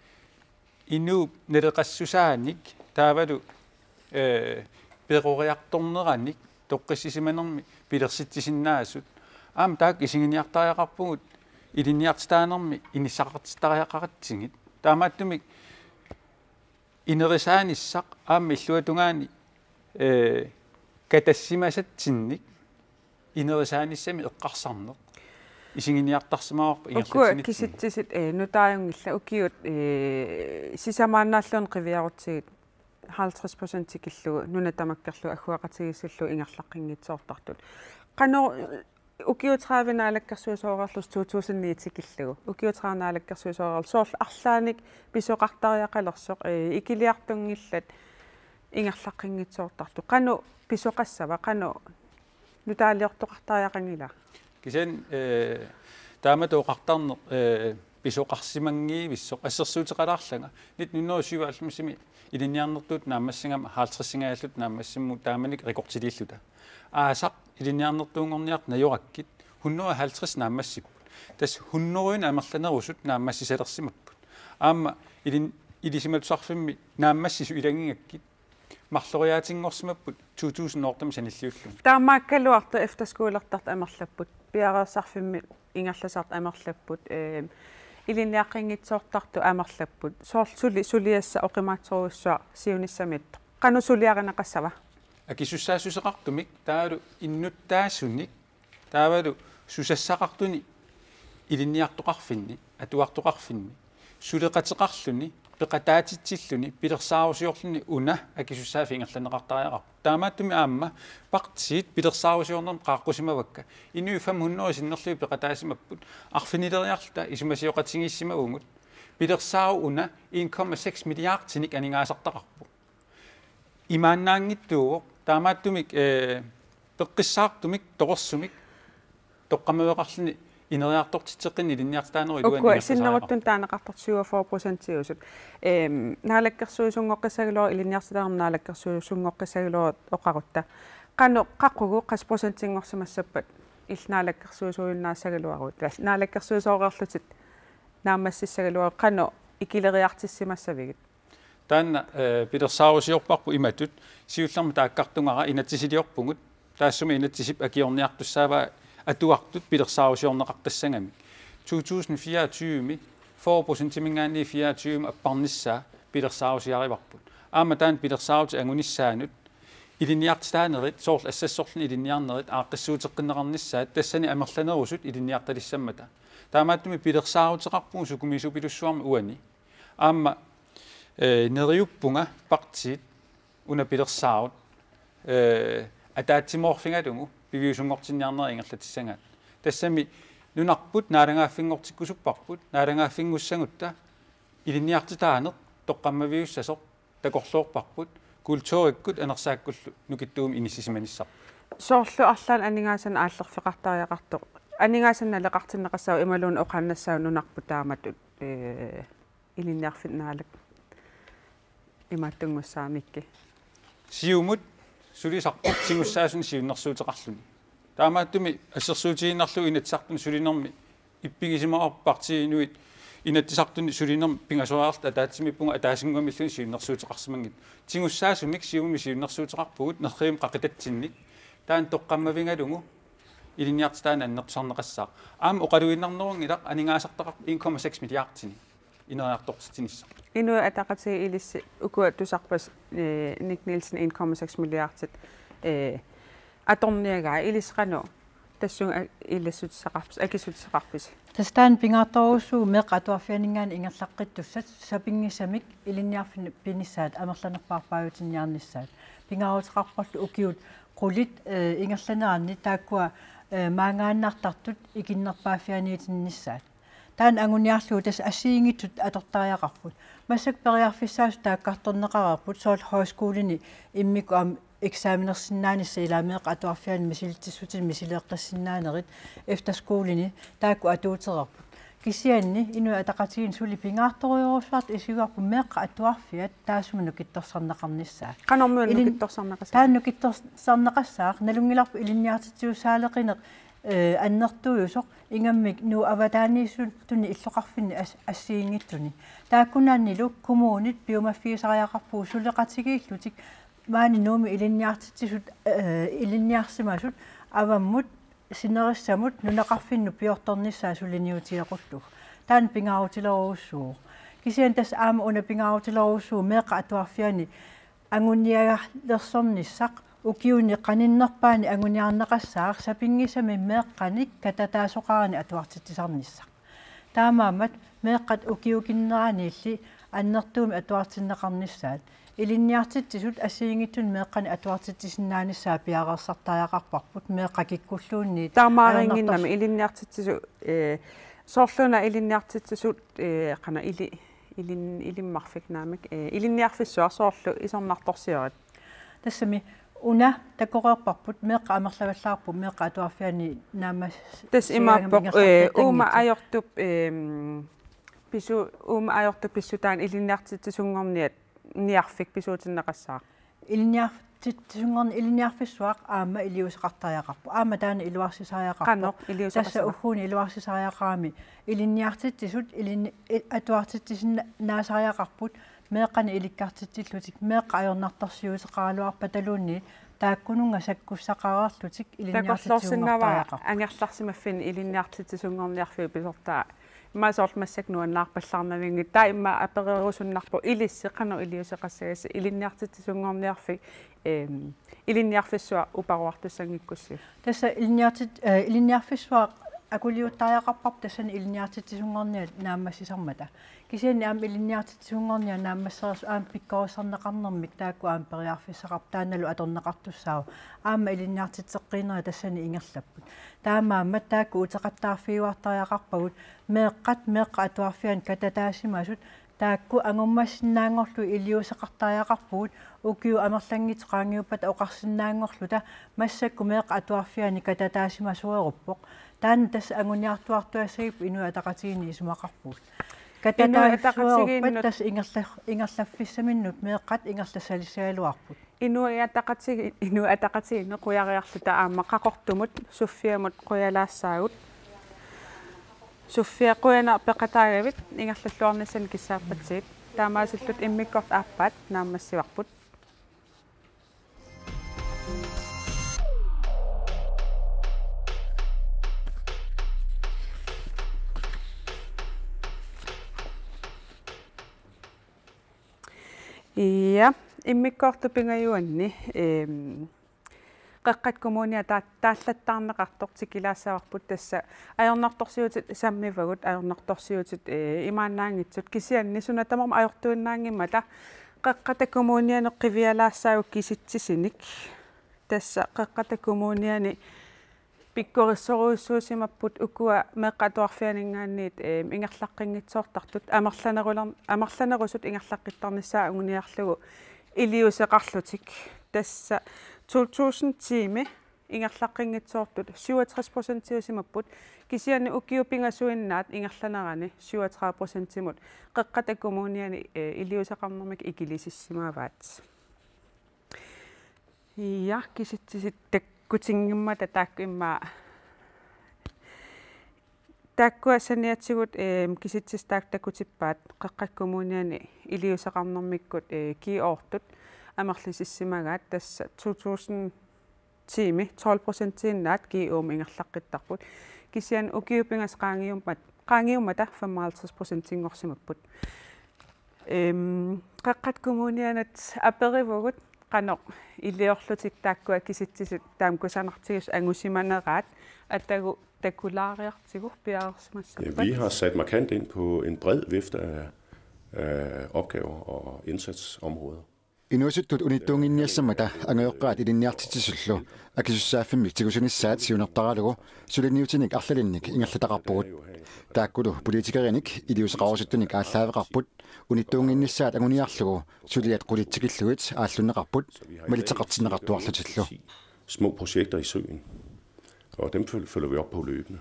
inuup naleqassusaanik taavalu, eh, peroriartorneranik toqqissisimanermik pilersitsisinnaasut. Aamma taakku isiginiartariaqarpugut ilinniartitaanermi inissaqartittariaqaratsigit. Taamaattumik inerisaanissaq aamma illuatungaani, eh, katassimasatsinnik inerisaanissami eqqarsarneq isiginiartarsimavarput. Ukua ingerlatsinitsinnut. Kisitsisit, eh, nutaajunngillat ukiut, eh, sisamaannaalluunniit qiviarutsigit halvtreds procent tikillugu nunat tamakkerlugu agguaqatigiissullugu ingerlaqqinngitsoortartut. Qanoq ukiut tredive naalakkersuisooreerlusi to tusind ni tikillugu. Ukiut tredive naalakkersuisooreerlusi soorlu arlaannik pisoqartariaqalersoq, eh, ikiliartunngillat ingerlaqqinngitsoortartut. Qanoq pisoqassava, qanoq nutaaliortoqartariaqanngila? Kisianni, eh, taamatut oqartarneq, eh, pisoqarsimanngivissoq assersuuteqalaarlanga. Nitten hundrede og syvoghalvfemsimi ilinniarnertuutut naammassigama halvtredsingajalluta naammassimmut taamanikkut rekordiliilluta. Aasaq ilinniarnertuunngorniartut najorakkit hundrede og halvtreds naammassipput. Tassa hundrede amerlanerusut naammassisalersimapput. Aamma ilin-, Ilisimatusarfimmi naammassisut ilagigakkit marloriaatinngorsimapput to tusind otte sanilliullugu. Taamaakkaluartoq efterskolertartut amerlapput, piareersarfimmi ingerlasartut amerlapput, eh, ilinniaqqinngitsoortartut amerlapput. Soorlu suli-, suliassaq oqimaatsorujussuaq siunissamiittoq. Qanoq suliarineqassava? Akisussaassuseqartumik taavalu innuttaasunik taavalu susassaqartunik ilinniartoqarfinni, atuartoqarfinni, suleqateqarluni, peqataatitsilluni, pilersaarusiorluni una akisussaaffik ingerlanneqartariaqarpoq. Taamaattumik aamma partiit pilersaarusiornermik qaaqqusimavakka. Inuit fem hundrede sinnerlugit peqataasimapput. Arfinileriarluta isumasioqatigiissimavugut. Pilersaarup una en komma seks milliardinik aningaasartaqarpoq. Imaannaanngitsuuvoq, taamaattumik, eh, peqqissaartumik, torersumik, toqqammaveqarluni ineriartortitseqqinnut ilinniartitaanerup iluani. Ukua ingerlasariaqarpoq. Sinneruttut taaneqartartut syvogfyrre procentiusut. Ehm, naalakkersuisunngoqqissagaluarutta, ilinniartitaanermut naalakkersuisunngoqqissagaluarutta oqarutta. Qanoq, qaqugu, qassit procentinngorsimassappat illit naalakkersuisuinnaassagaluaruit? Naalakkersuisooreerlutit naammassissagaluaruit, qanoq ikileriartissimassavigit? Taanna, eh, pilersaarusiorparput imatut, siullermik taakkartugara inatsisiliorpugut, taassuma inatsisip akiorniartussaavaa atuartut pilersaarusiorneqartassagamik. To tusind fireogtyve-mi fyrre procentiminngaanniit fireogtyve apparnissaa pilersaarusiarivarput. Aamma taanna pilersaarutit angunissaannut Ilinniartitaanerit, soorlu assassorluni ilinniarnerit aaqqissuuteqqinneqarnissaat tassani amerlanerusut ilinniartalissammata. Taamaattumik pilersaaruteqarpugut sukumiisupilussuarmi uani. Aamma, eh, neriuppunga partiit una pilersaarut, eh, ataatsimoorfigalugu piviusunngortinniarnerat ingerlatissagaat. Tassami nunarput naalagaaffinngortikkusupparput, naalagaaffinngussagutta ilinniartitaaneq toqqammaviussasoq takorloorparput, kulturikkut anersaakkullu nukittuumik inissisimanissarput. Soorlu arlaannik aningaasanik aallerfeqartariaqartoq. Aningaasanik naleqartinneqassaaq imaluunniit oqaannassaaq nunarput taamatut, eh, ilinniarfik Naalak imaattunngussaaq Mikki. Siumut sulisarput tigussaasunik siunnersuuteqarluni. Taamaattumik assersuutigiinnarlugu Inatsisartuni sulinermi ippigisimavoq partiit inuit Inatsisartuni sulinermi pingasoriarluta ataatsimiippugut ataasinnguamilluunniit siunnersuuteqarsimanngitsut. Tigussaasumik Siumumi siunnersuuteqarpugut nerrivimmi qaqitatsinnik. Taanna toqqammavigalugu ilinniartitaaneq annertusarneqassaaq. Aamma oqaluinnarnerunngilaq aningaasartaqarpoq en komma seks milliardinik ineriartortitsinissaa. Inuit Ataqatigiit ilissi ukua tusarpasi, eh, Nick Nielsen en komma seks milliardit, eh, atorniagaa ilissi qanoq tassunga a-, ilassutissaqarpisi, akissutissaqarpisi? Tassa taanna pingaartorujussuuvoq meeqqat atuarfianinngaanniit ingerlaqqittussat sapinngisamik ilinniarfinni pinissaat amerlanerpaarpaajutinniarnissaat. Pingaaruteqarporlu ukiut qulit, eh, ingerlaneranni taakkua, eh, maangaannartartut ikinnerpaaffianiitinnissaat. Taanna anguniarlugu tassa assigiinngitsut atortariaqarput. Massakkut periarfissaasut taakkartorneqareerput soorlu højskolini immikkut aamma eksamenersinnaanissaq ilaa meeqqat atuarfianni misilitsissutinik misileeqqissinnaanerit efterskolini taakku atuutereerput. Kisianni Inuit Ataqatigiinni suli pingaartorujussuartut isigaarput meeqqat atuarfiat taassuma nukittorsarneqarnissaa. Qanormi Ilin-, nukittorsarneqassaaq? Taanna nukittorsarneqassaaq nalunngilarput ilinniartitsisussaaleqineq, eh, annertuujusoq ingammik Nuup avataaniitituni illoqarfinni as-, assigiinngitsuni. Taakkununngaanniillu kommunit piumaffigisariaqarpugut suleqatigiillutik maani Nuummi ilinniartitsisut, eh, ilinniarsimasut avammut sinerissamut nunaqarfinnut piortornissaa suliniutigequllugu. Taanna pingaarutilerujussuuvoq. Kisianni tassa aamma una pingaarutilerujussuuvoq meeqqat atuarfianni anguniagalersornissaq ukiuni qaninnerpaani anguniarneqassaaq sapinngisamik meeqqanik katataasoqaranik atuartitsisarnissaq. Taamaammat meeqqat ukiukinneraniilli annertuumik atuartinneqarnissaat. Ilinniartitsisut assigiinngitsunik meeqqanik atuartitsisinnaanissaat piareersartariaqarparput meeqqat kikkulluunniit. Taamaarinnginnami ajornartor- ilinniartitsisut, eh, soorlu una ilinniartitsisut, eh, qanoq ili-, ilin-, ilimmarfik naamik, eh, ilinniarfissuaq soorlu isornartorsiorit. Tassami una takoreerparput meeqqat amerlavallaarput meeqqat atuarfianni naammas-, Tassa imaappoq, eh, ingerlaqqittanngitsut. Uuma ajortup, ehm, pisu-, uuma ajortup pissutaani ilinniartitsisunngorniat niarfik pisuutinneqassaaq. Ilinniartitsisunngorn-, ilinniarfissuaq aamma iliuuseqartariaqarpoq. Aamma taanna iluarsisariaqarpoq. Qanoq iliuuseqarsimaneq? Tassa ugguuna iluarsisariaqarami ilinniartitsisut ilin-, i-, atuartitsisinnaasariaqarput meeqqanik ilikkartitsillutik meeqqat ajornartorsiuteqaraluarpataluunniit taakkununnga sakkussaqareerlutik ilinniartitsisunngortariaqarput. Takorloorsinnaavara angerlarsimaffinni ilinniartitsisunngorniarfiup pisortaa. Immaqa soorlu massakkut nuannaarpallaarnavianngilaq. Taava immaqa apereerusunnarpoq ilissi qanoq iliuuseqassagissi ilinniartitsisunngorniarfik, ehm, ilinniarfissuaq uparuartussanngikkussiuk. Tassa ilinniartit-, eh, ilinniarfissuaq akuliuttariaqarparput tassani ilinniartitsisunngorniat naammassisarmata. Kisianni aamma ilinniartitsisunngorniat naammassereersut aamma pikkorissarneqarnermik taakku aamma periarfissaqarput taannalu atorneqartussaavoq. Aamma ilinniartitseqqiinerit tassani ingerlapput. Taamaammat taakku uteqattaarfigiuartariaqarpagut meeqqat meeqqat atuarfianni katataasimasut taakku angummassinnaanngorlugit iliuuseqartariaqarpugut ukiut amerlanngitsut qaangiuppata oqarsinnaanngorluta massakkut meeqqat atuarfianni katataasimasueruppoq. Taanna tassa anguniartuartuassagipput Inuit Ataqatigiinni isumaqarpugut. Inuit Ataqatigiinnut katataasueruppat tassa ingerla-, ingerlaffissaminnut meeqqat ingerlassalissagaluarput. Inuit Ataqatigi-, Inuit Ataqatigiinnut qujariarluta aamma Qaqortumut Soffiamut qujalaassaagut. Sofia, qujanaq peqataagavit ingerlalluarnissannut kissaappatsigut. Taamaasilluta immikkoortut aappaat naammassivarput. Ja, Immikkoortut pingajuanni, ehm, Qeqqata Kommunia taa-, taallattaarneqartoq tikilaassavarput, tassa ajornartorsiutit sammivagut, ajornartorsiutit, eh, imaannaanngitsut, kisianni suna tamarmi ajortuinnaanngimmata Qeqqata Kommunianut qivialaassaagut kisitsisinik. Tassa Qeqqata Kommuniani pikkorissorujussuusimapput ukua meeqqat atuarfianninngaanniit, ehm, ingerlaqqinngitsoortartut, amerlaneruler-, amerlanerusut ingerlaqqittarnissaat anguniarlugu iliuuseqarlutik. Tassa to tusind tiimi ingerlaqqinngitsoortut syvogtres procentiusimapput, kisianni ukiut pingasuinnaat ingerlanerani syvogtredive procentimut Qeqqata Kommuniani, eh, iliuuseqarnermik ikilisissimavaat. Ja, kisitsisit takkutinngimmat taakku immaqa, taakkua saniatigut, ehm, kisitsisit taakku takkutippaat Qeqqata Kommuniani iliuuseqarnermikkut, eh, G O-rtut amerlisissimagaat, tassa to tusind tiimi tolv procentiinnaat G O-mut ingerlaqqittarput. Kisianni ukiut pingasut qaangiummat-, qaangiummata femoghalvtreds procentinngorsimapput. Ehm, Qeqqata Kommunianut aperivugut qanoq iliorlutik taakkua kisitsisit taama kusanartigisut angusimaneraat, atagu takulaariartigu piareersimassappat. Ja, vi har sat markant ind på en bred vifte af, af opgaver og indsatsområder. Inuusuttut unittuunnginniassammata angajoqqaat ilinniartitsisullu akisussaaffimmik tigusinissaat siunertaralugu suliniutinik arlalinnik ingerlataqarpugut. Taakkulu politikerinik iliuuseqarusuttunik aallaaveqarput, unittuunnginnissaat anguniarlugu suliat qulit tikillugit aallunneqarput malitseqartinneqartuarlutillu. Små projekter i søen, og dem føl-, følger vi op på løbende.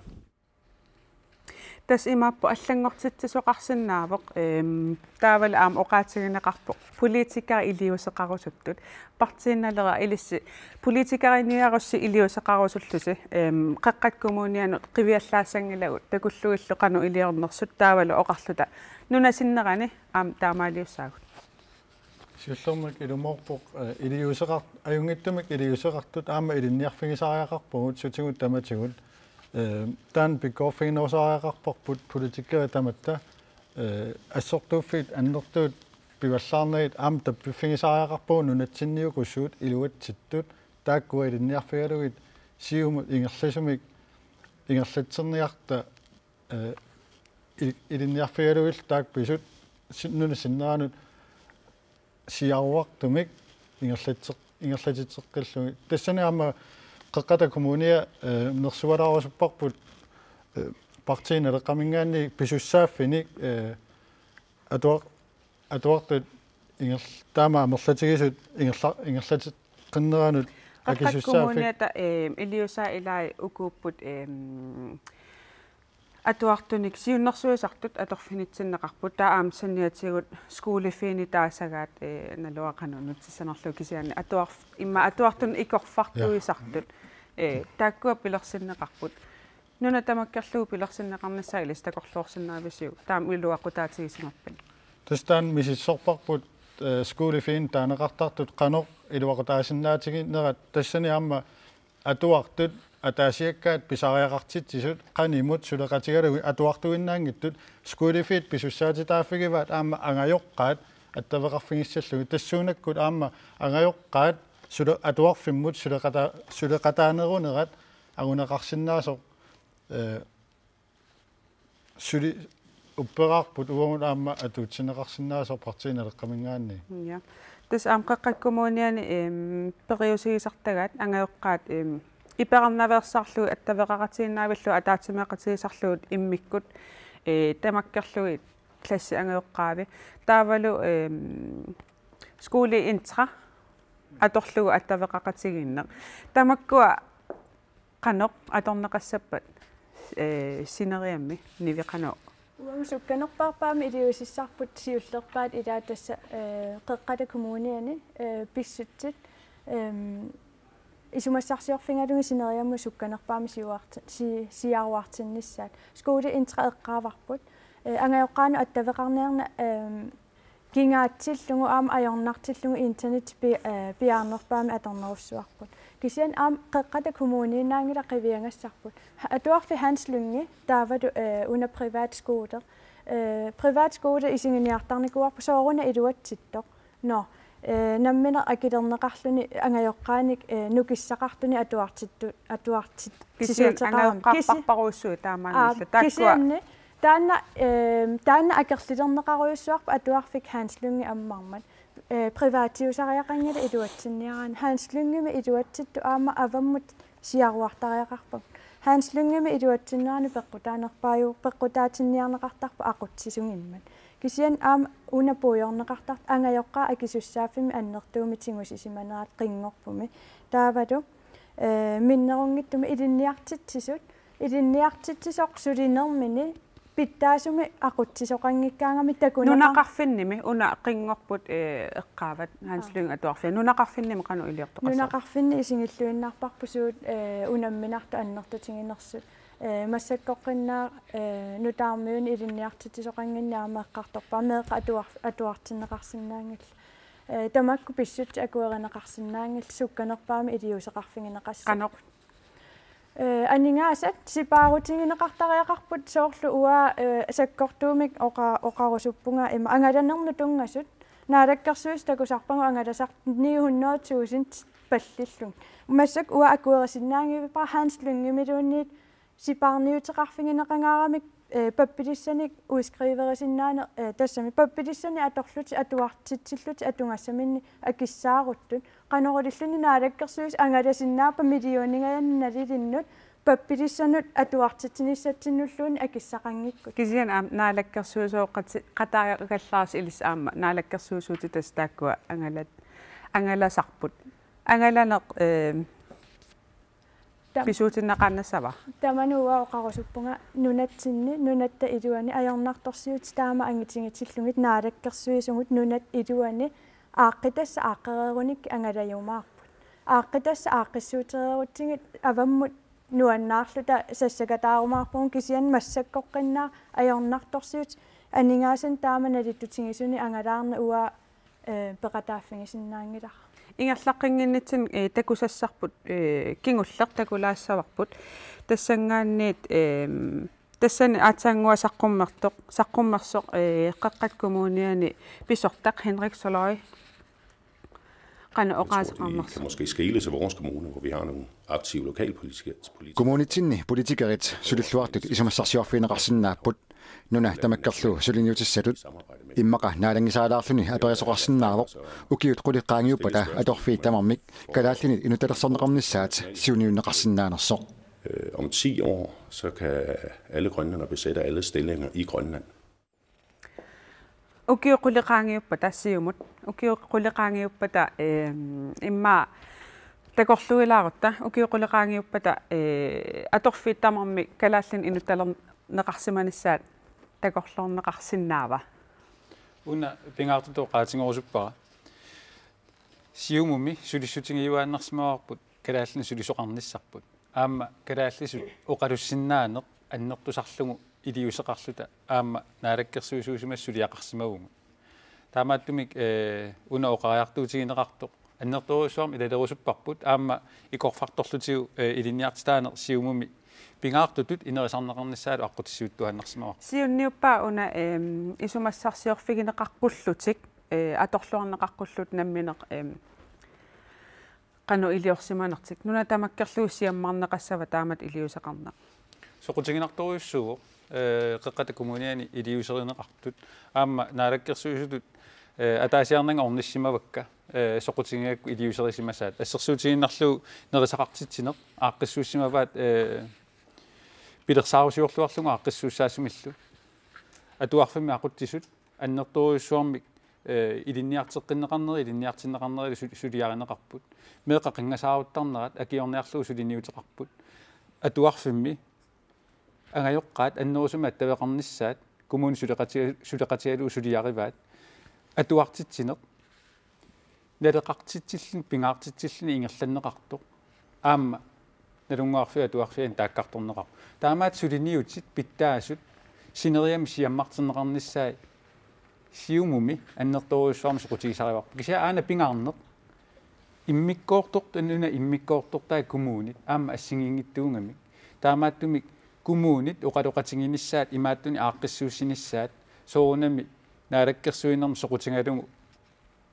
Tassa imaappoq allanngortitsisoqarsinnaavoq, ehm, taavalu aamma oqaatigineqarpoq politikerit iliuuseqarusuttut. Partiinnalereerpat ilissi politikeriniarussi iliuuseqarusullusi, ehm, Qeqqata Kommunianut qiviallaassanngilagut takullugillu qanoq iliornersut taavalu oqarluta nunap sinnerani aamma taamaaliussaagut. Siullermik ilumoorpoq, eh, iliuuseqart-, ajunngitsumik iliuuseqartut aamma ilinniarfigisariaqarpagut sutigut tamatigut. Eh, taanna pikkoorfiginerusariaqarparput politikerit tamatta, eh, assortuuffiit annertuut pivallaarnagit aamma tappiffigisariaqarpagut nunatsinniukkut suut iluatsittut taakkua ilinniarfigalugit siumut ingerlasumik ingerlatserniarta, eh, i-, ilinniarfigalugit taakku pisut sin-, nunap sinneranut siaruartumik ingerlatseq-, ingerlatitseqqillugit. Tassani aamma Qeqqata Kommunia, eh, nersualaarusupparput, eh, Partii Naleqqaminngaanniit pisussaaffinik, eh, atuar-, atuartut ingerl-, taama amerlatigisut ingerla-, ingerlateqqinneranut Qeqqata akisussaaffimmik. Kommuniata, eh, iliuusaa ilai ukuupput, eh, atuartunik siunnersuisartut atorfinitsinneqarput, taava aamma saniatigut skolefriini taasagaat, eh, naluara qanoq nutsissanerlugu kisianni atuarf-, immaqa atuartunut ikorfartuisartut. Ja. Eh, taakkua pilersinneqarput. Nuna tamakkerlugu pilersinneqarnissaa ilissi takorloorsinnaavisiuk? Taama iluaqutaatigisimappit. Tassa taanna misissorparput, eh, skolefriini taaneqartartut qanoq iluaqutaasinnaatiginerat, tassani aamma atuartut ataasiakkaat pisariaqartitsisut qanimut suleqatigalugit atuartuinnaanngitsut skolefriit pisussaatitaaffigivaat aamma angajoqqaat attaveqarfigissallugit, tassuunakkut aamma angajoqqaat sule-, atuarfimmut suleqata-, suleqataanerunerat anguneqarsinnaasoq, eh, suli upperaarput uagut aamma atuutsinneqarsinnaasoq Partii Naleqqaminngaanniit. Ja. Tassa aamma Qeqqata Kommuniani, em, periusigisartagaat angajoqqaat, em, iperarnaveersaarlugit attaveqaqatigiinnavillugu ataatsimeeqatigisarlugit immikkut, eh, tamakkerlugit klassit angajoqqaavi. Taavalu, em, Skole Intra atorlugu attaveqaqatigiinneq. Tamakkua qanoq atorneqassappat, eh, sineriammi, Nivi, qanoq? Uagut sukkanerpaarput aamma iliuusissarput siullerpaat ilaat tassa, eh, Qeqqata Kommuniani, eh, pissutsit, em, isumassarsiorfigalugit sineriammut sukkanerpaamik siuarti-, si-, siaruartinnissaat. Skole Intra eqqaavarput, eh, angajoqqaanut attaveqarniarneq, em, kingaatsillugu aamma ajornartillugu internet pi-, eh, piaarnerpaamik atornerussuarput. Kisianni aamma Qeqqata Kommuniinnaanngilaq qiviagassarput. Ha-, atuarfik Hans Lynge taavalu, eh, una privatskole. Eh, privatskole isiginiartarnikuuarput sooruna iluatsittoq. Nå, Ee, nammineq akilerneqarluni angajoqqaanik, ee, nukissaqartuni atuartittu-, atuartit-, Kisianni tisuuteqarami. Kisi-, angajoqqaarparparujussuit taamaanngillat. Aap, kisianni taanna, ee, taanna akerlilerneqarujussuarpoq atuarfik Hans Lynge ammarmat. Ee, privatiusariaqanngilaq iluatsinniaraanni. Hans Lyngemi iluatsittoq aamma avammut siaruartariaqarpagut. Hans Lyngemi iluatsinnerani peqqutaanerpaajuvoq, peqqutaatinniarneqartarpoq aqutsisugimmat. Kisianni aamma una puigorneqartartoq angajoqqaat akisussaaffimmik annertuumik tigusisimanerat qinngorpumi. Taavalu, ee, minnerunngitsumik ilinniartitsisut, ilinniartitsisoq sulinermini pitsaasumik aqutsisoqanngikkaangami takuneqar- Nunaqarfinnimi una qinngorput, ee, eqqaavat Hans Lynge atuarfia. Nunaqarfinnimi qanoq iliortoqassaaq? Nunaqarfinni isigilluinnarparput suut, ee, unamminartut annertutiginersut. Ee, massakkorpiaq, ee, nutaarmiuni ilinniartitsisoqannginneq aamma eqqartorpara meeqqat atuar-, atuartinneqarsinnaanngillat. Ee, tamakku pissutsit akuerineqarsinnaanngillat sukkanerpaamik iliuuseqarfigineqassapput. Qanoq? Ee, aningaasat sipaarutigineqartariaqarput soorlu uanga, ee, sakkortuumik oqa-, oqarusuppunga ima angalanernut tunngasut. Naalakkersuisut takusarpagut angalasartut ni hundrede tusind pallillugit. Massakkut uanga akuerisinnaanngivippunga Hans Lyngemiluunniit sipaarniuteqarfigineqangaaramik, ee, pappilissanik udskriverisinnaaneq, ee, tassami pappilissanik atorlutik atuartitsillutik atugassaminnik akissaaruttut. Qanoriliilluni Naalakkersuisut angalasinnaappat millioningajannik nalilinnut pappilissanut atuartitsinissatsinnulluunniit akissaqanngikkutsit. Kisianni aamma naalakkersuisooqati-, qataagallarsi ilissi aamma naalakkersuisuutit tassa taakkua angalat-, angalasarput. Angalaneq, ee, Tam-, pisuutinneqaannassava? Tamanna uanga oqarusuppunga nunatsinni, nunatta iluani ajornartorsiutit taama angitigitillugit naalakkersuisumut nunat iluani aaqqitassat aaqqereerunikkit angalajumaarput. Aaqqitassat aaqqissuutereerutsigit avammut nuannaarluta sassakataarumaarpugut kisianni massakkorpiaq ajornartorsiutit aningaasanik taama nalittutigisuni angalaarneq uanga, ee, peqataaffigisinnaanngilara. Ingerlaqqinnginnitsinni, ee, takusassarput, ee, kingulleq takulaassavarput. Tassanngaanniit, ee, tassani aatsaannguaq saqqummertoq, saqqummersoq, ee, Qeqqata Kommuniani pisortaq Henrik Soløy. Qanoq oqaaseqarnersoq? Jeg tror, det kan måske skele til vores kommune, hvor vi har nogle aktive lokalpolitikere. Kommunitsinni politikerit sulilluartut isumassarsiorfigineqarsinnaapput. Nuna tamakkerlugu suliniutissatut immaqa naalanngisaalaarluni aperisoqarsinnaavoq ukiut qulit qaangiuppata atorfiit tamarmik kalaallinit inuttalersorneqarnissaat siunniunneqarsinnaanersoq. Øh, om ti år, så kan alle grønlændere besætte alle stillinger i Grønland. Ukiut qulit qaangiuppata Siumut. Ukiut qulit qaangiuppata, ehm, immaqa takorluuilaarutta. Ukiut qulit qaangiuppata, eh, atorfiit tamarmik kalaallinit inuttalerneqarsimanissaat takorloorneqarsinnaava? Una pingaartutut oqaatigerusuppara. Siumumi sulissutigiuaannarsimavarput kalaallinik sulisoqarnissarput. Aamma kalaallisut oqalussinnaaneq annertusarlugu iliuuseqarluta aamma naalakkersuisuusimasut suliaqarsimavugut. Taamaattumik, eh, una oqariartuutigineqartoq annertoorujussuarmik ilalerusupparput aamma ikorfartorlutigu, eh, ilinniartitaaneq Siumumi pingaartutut inerisarneqarnissaalu aqqutissiuuttuaannarsimavarput. Siunniuppa una, em, isumassarsiorfigineqaqqullutik, eh, atorluarneqaqqullutik nammineq, em, qanoq iliorsimanertik. Nuna tamakkerlugu siammarneqassava taamatut iliuuseqarneq? Soqutiginartorujussuuvoq, eh, Qeqqata Kommuniani iliuuserineqartut. Aamma naalakkersuisutut, eh, ataasiarnanga ornissimavakka, eh, soqutigigakku iliuuserisimasaat. Assersuutigiinnarlugu nerisaqartitsineq aaqqissuussimavaat, eh, pilersaarusiorluarlugu aaqqissuussaasumillu. Atuarfimmi aqutsisut annertoorujussuarmik, eh, ilinniarteqqinneqarneri, ilinniartinneqarneri su-, suliarineqarput. Meeqqat qinngasaaruttarnerat akiorniarlugu suliniuteqarput. Atuarfimmi angajoqqaat annerusumik attaveqarnissaat kommunit suleqatia-, suleqatigalugu suliarivaat. Atuartitsineq naleqartitsilluni, pingaartitsilluni ingerlanneqartoq. Aamma Nalunnguarfiup Atuarfiani taakkartorneqarpoq. Taamaattumik suliniutit pitsaasut sineriammi siammarterneqarnissaat Siumumi annertoorujussuarmik soqutigisarivarput. Kisianni aana pingaarneq immikkoortort-, una immikkoortortai kommunit aamma assigiinngitsuugamik. Taamaattumik kommunit oqaloqatiginissaat imaattunik aaqqissuussinissaat soorunami naalakkersuinermi soqutigalugu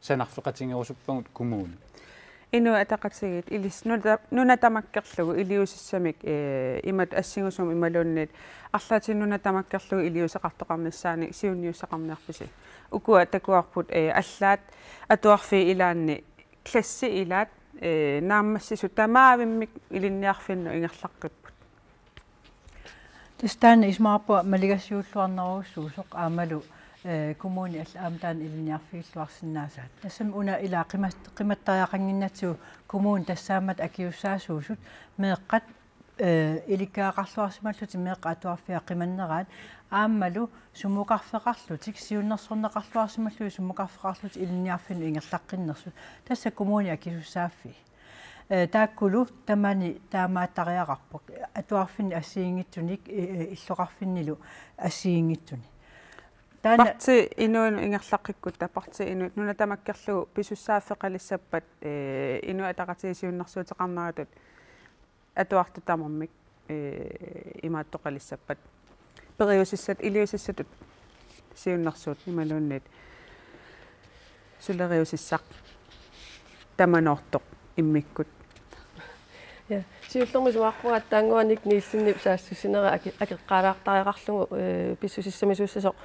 Sanarfeqatigerusuppagut kommuni. Inuit Ataqatigiit ilissi nuna-, nuna tamakkerlugu iliuusissamik, eh, imatut assingusumik imaluunniit arlaatigut nuna tamakkerlugu iliuuseqartoqarnissaannik siunniussaqarniarpisi? Ukua takuarput, eh, allaat atuarfiit ilaanni klassit ilaat, eh, naammassisut tamaavimmik ilinniarfinnut ingerlaqqipput. Tassa taanna isumaqarpunga maligassiulluarnerujussuusoq aammalu, eh, kommuni alla aamma taanna ilinniarfigilluarsinnaasaat. Tassami una ila qimas-, qimattariaqannginnatsigu kommuni tassaammata akisussaasuusut meeqqat, eh, ilikkagaqarluarsimallutik meeqqat atuarfiat qimanneraat aammalu summukarfeqarlutik siunnersorneqarluarsimallutik summukarfeqarlutik ilinniarfinnut ingerlaqqinnersut. Tassa kommuni akisussaaffii. Eh, taakkulu tamani taamaattariaqarput. Atuarfinni assigiinngitsunik, eh, eh, illoqarfinnilu assigiinngitsuni. Taanna Partii Inuinut ingerlaqqikkutta, Partii Inuit nuna tamakkerlugu pisussaaffeqalissappat, eh, Inuit Ataqatigiit siunnersuuteqarneratut atuartut tamarmik, eh, imaattoqalissappat. Periusissat, iliuusissatut siunnersuut imaluunniit suleriusissaq tamanoortoq immikkut. Ja, siullermik isumaqarpunga aatsaannguaq Nick Nielsenip saassussinera ake-, akeqqaalaartariaqarlugu, eh, pissusissamisuussasoq.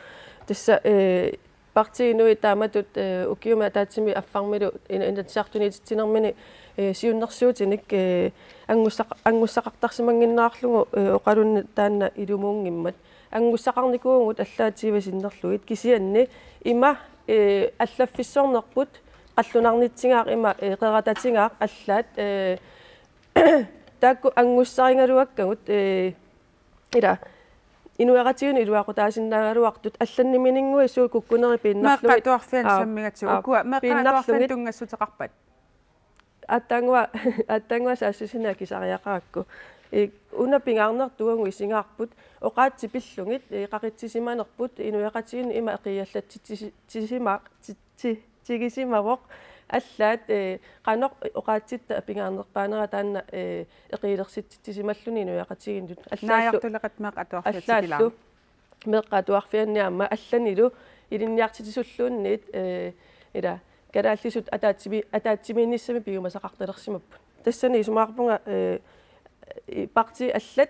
Tassa, eh, Partii Inuit taamatut, eh, ukiumi ataatsimi affarmilu ina-, Inatsisartuniititsinermini, eh, siunnersuutinik, eh, anngussaq-, anngussaqartarsimannginnerarlugu, eh, oqalunneq taanna ilumuunngimmat. Anngussaqarnikuuvugut allaat tyve sinnerlugit kisianni ima, eh, allaffissornerput qallunarnitsigaaq ima, eh, qeratatigaaq allaat, eh, taakku anngussarigaluakkagut, eh, ila, inuiaqatigiinnut iluaqutaasinnaagaluartut allannimininnguit suut kukkunerit piinnarlugit. Meeqqat atuarfianni Aap, sammigatsigu. Aap, ukua meeqqat piinnarlugit. Atuarfianni tunngassuteqarpat? Aatsaannguaq, aatsaannguaq saassussineq akisariaqarakku. Eh, una pingaarnertut uagut isigaarput, oqaatsit pillugit, eh, qaqitsisimanerput, inuiaqatigiinnut ima eqiallatsitsisi-, tisima-, ti-, ti-, tigisimavoq, allaat, eh, qanoq oqaatsitta pingaarnerpaanera taanna, eh, eqiilersitsisimalluni inuiaqatigiinnut. Allaallu, naajartuleqat meeqqat atuarfiat allaallu tikilaa. Meeqqat atuarfianni aamma allanilu ilinniartitsisuulluunniit, eh, ila, kalaallisut ataatsimi-, ataatsimiinnissamik piumasaqartalersimapput. Tassani isumaqarpunga, eh, i-, partiit allat,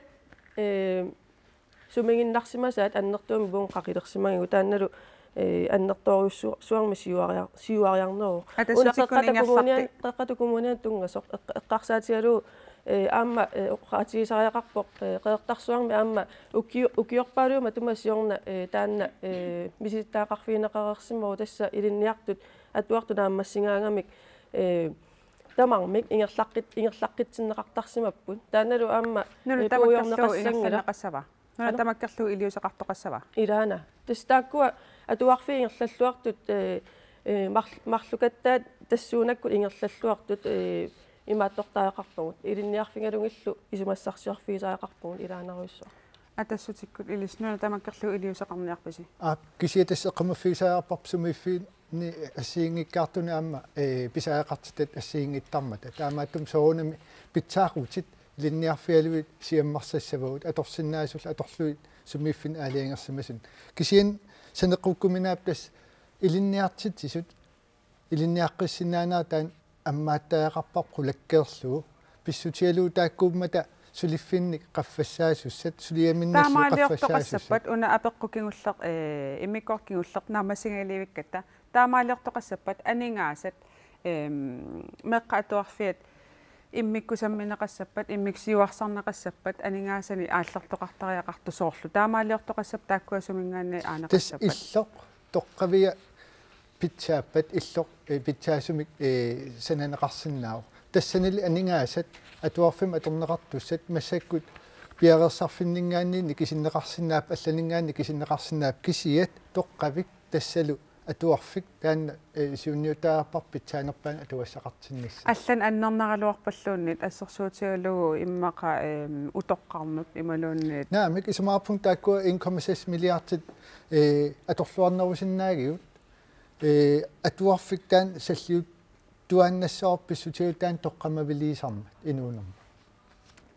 eh, sumiginnarsimasaat annertuumik uagut qaqilersimagigut taannalu, eh, annertoorujussuarmik siuariar-, siuariarneruvoq. Una Atassutikkut Qeqqata ingerlaqti- Kommunian-, Qeqqata Kommunianut tunngasoq eq-, eqqarsaatigalugu, eh, aamma, eh, oqaatigisariaqarpoq, eh, Qeqertarsuarmi aamma ukiu-, ukiorpaaluit matuma siorna, eh, taanna, eh, misilittagaqarfigineqareersimavoq tassa ilinniartut atuartut naammassigaagamik, eh, tamarmik ingerlaqqit-, ingerlaqqitsinneqartarsimapput. Taannalu aamma, nuna, eh, tamakkerlugu puigorneqassanngilaq. Ingerlanneqassava? Nuna, ano? Tamakkerlugu iliuuseqartoqassava? Ilaana. Tassa taakkua atuarfiit ingerlalluartut, eh, eh, mar-, marlukattaat tassuunakkut ingerlalluartut, eh, imaattortariaqarpagut. Ilinniarfigalugillu isumassarsiorfigisariaqarpagut ilaannarujussuaq. Atassutikkut ilissi, nuna tamakkerlugu iliuuseqarniarpisi? Aap, kisianni tassa eqqumaffigisariaqarparput sumiiffinni assigiinngikkaartuni aamma, eh, pisariaqartitat assigiinngittarmata. Taamaattumik soorunami pitsaaqutit ilinniarfigalugit siammarsassavagut atorsinnaasullu atorlugit sumiiffinni aalajangersimasut. Kisianni saneqqukkuminaappoq tassa ilinniartitsisut ilinniaqqissinnaanerat taanna ammaattariaqarparput qulakkeerlugu. Pissutigalugu taakkuummata suliffinnik qaffassaasussat, suliaminnassat qaffassaasussat. Taamaaliortoqassappat, una apeqqut kingulleq, eh, immikkoortoq kingulleq naammassigalivikkatta. Taamaaliortoqassappat aningaasat, ehm, meeqqat atuarfiat immikkut sammineqassappat, immikkut siuarsarneqassappat, aningaasanik aallertoqartariaqartut soorlu. Taamaaliortoqassappat taakkua suminngaanniit aaneqassappat. Tassa illoq toqqavia pitsaappat illoq, eh, pitsaasumik, eh, sananeqarsinnaavoq. Tassanili aningaasat atuarfimmi atorneqartussat massakkut piareersarfinninngaanniit nikisinneqarsinnaapput, allaninngaanniit nikisinneqarsinnaapput, kisiat toqqavik tassalu atuarfik taanna, eh, siunniuttariaqarparput pitsaanerpaanut atugassaqartinnissaq. Allanut annernaraluarpalluunniit assersuutigalugu immaqa, ehm, utoqqarnut imaluunniit. Naamik, isumaqarpunga taakkua en komma seks milliardit, eh, atorluarnerusinnaagigut. Eh, atuarfik taanna salliuttuaannassavarput pissutigalugu taanna toqqammaviliisarmat inuunermi.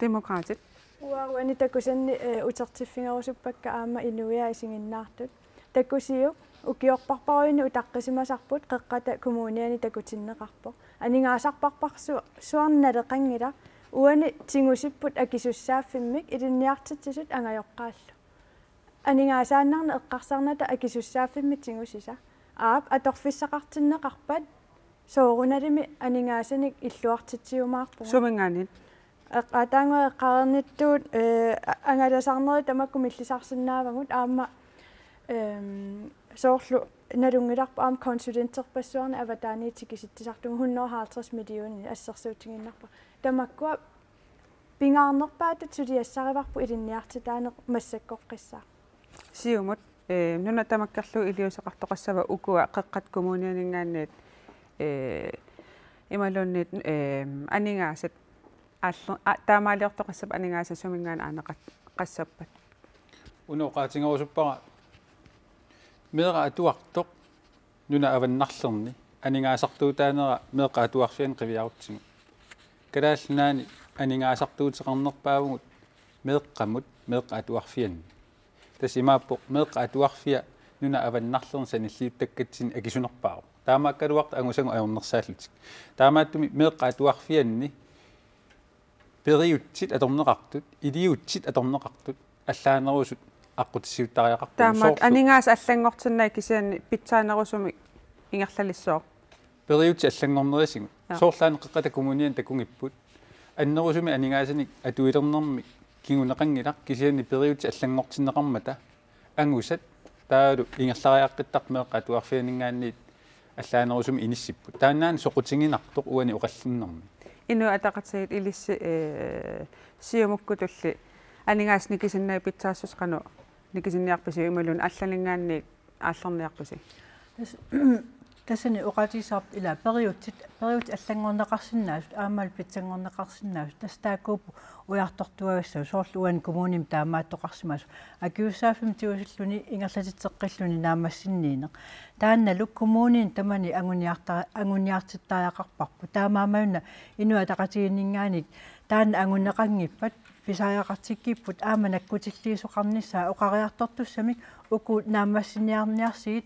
Demokraatit. Uanga uani takusanni, eh, utertiffigerusuppakka aamma inuiaat isiginnaartut. Takusiuk ukiorparparuini utaqqisimasarput Qeqqata Kommuniani takutinneqarpoq. Aningaasarparparsu-, suarnaleqanngilaq, uani tigusipput akisussaaffimmik ilinniartitsisut angajoqqaallu. Aningaasaannarneq eqqarsarnata akisussaaffimmik tigusisa. Aap, atorfissaqartinneqarpat soorunalimi aningaasanik illuartitsiumaarpugut. Suminngaanniit? Eqqaataannguaq eqqareernittut, ee, a-, angalasarnerit tamakku millisarsinnaavagut aamma, ehm, soorlu nalunngilarput aamma konsulenterpassuarnik avataaniit tikisitsisartugut hundrede og halvtreds millioner assersuutigiinnarpara. Tamakkua pingaarnerpaatut suliassarivarput ilinniartitaaneq massakkorpiaq. Siumut, ee, nuna tamakkerlugu iliuuseqartoqassava ukua Qeqqata Kommunianinngaanniit, ee, imaluunniit, ee, aningaasat aallu-, a-, taamaaliortoqassappat aningaasat suminngaanniit aaneqat-, qassappat? Una oqaatigerusuppara meeraq atuartoq nunap avannarlerni aningaasartuutaanera meeqqat atuarfianni qiviarutsigu. Kalaallit Nunaanni aningaasartuuteqarnerpaavugut meeqqamut meeqqat atuarfianni. Tassa imaappoq meeqqat atuarfiat nunap avannarlerni sanilliuttakkatsinnik akisunerpaavoq. Taamaakkaluartoq angusagut ajornersaallutik. Taamaattumik meeqqat atuarfianni periutsit atorneqartut, iliutsit atorneqartut, allaanerusut aqqutissiuuttariaqarput. Taamaat soorlu aningaasat allanngortinnagu kisianni pitsaanerusumik ingerlalissooq. Periutsit allanngornerisigut. Ja. Soorlu aamma Qeqqata Kommuniani takugipput. Annerusumik aningaasanik atuilernermik kinguneqanngilaq kisianni periutsit allanngortinneqarmata angusat taavalu ingerlariaqqittartut meeqqat atuarfianninngaanniit allaanerusumik inissipput. Taannaana soqutiginartoq uani oqallinnermi. Inuit Ataqatigiit ilissi, ee, Siumukkutulli aningaasat nikisinnagu pitsaassuseq qanoq nikisinniarpisiuk imaluunniit allaninngaanniit aallarniarpisi? Tas-, tassani oqaatigisarput ila periutsit, periutsit allanngorneqarsinnaasut, aammalu pitsanngorneqarsinnaasut, tassa taakkuupput ujartortuagassat, soorlu uani kommunimi taamaattoqarsimasoq. Akisussaaffimmik tigusilluni ingerlatitseqqilluni naammassinniineq. Taannalu kommunini tamani anguniarta-, anguniartittariaqarparput. Taamaammat una Inuit Ataqatigiinninngaanniit taanna anguneqanngippat pisariaqartikkipput aamma nakkutilliisoqarnissaa oqariartortussamik uku naammassiniarniarsigit,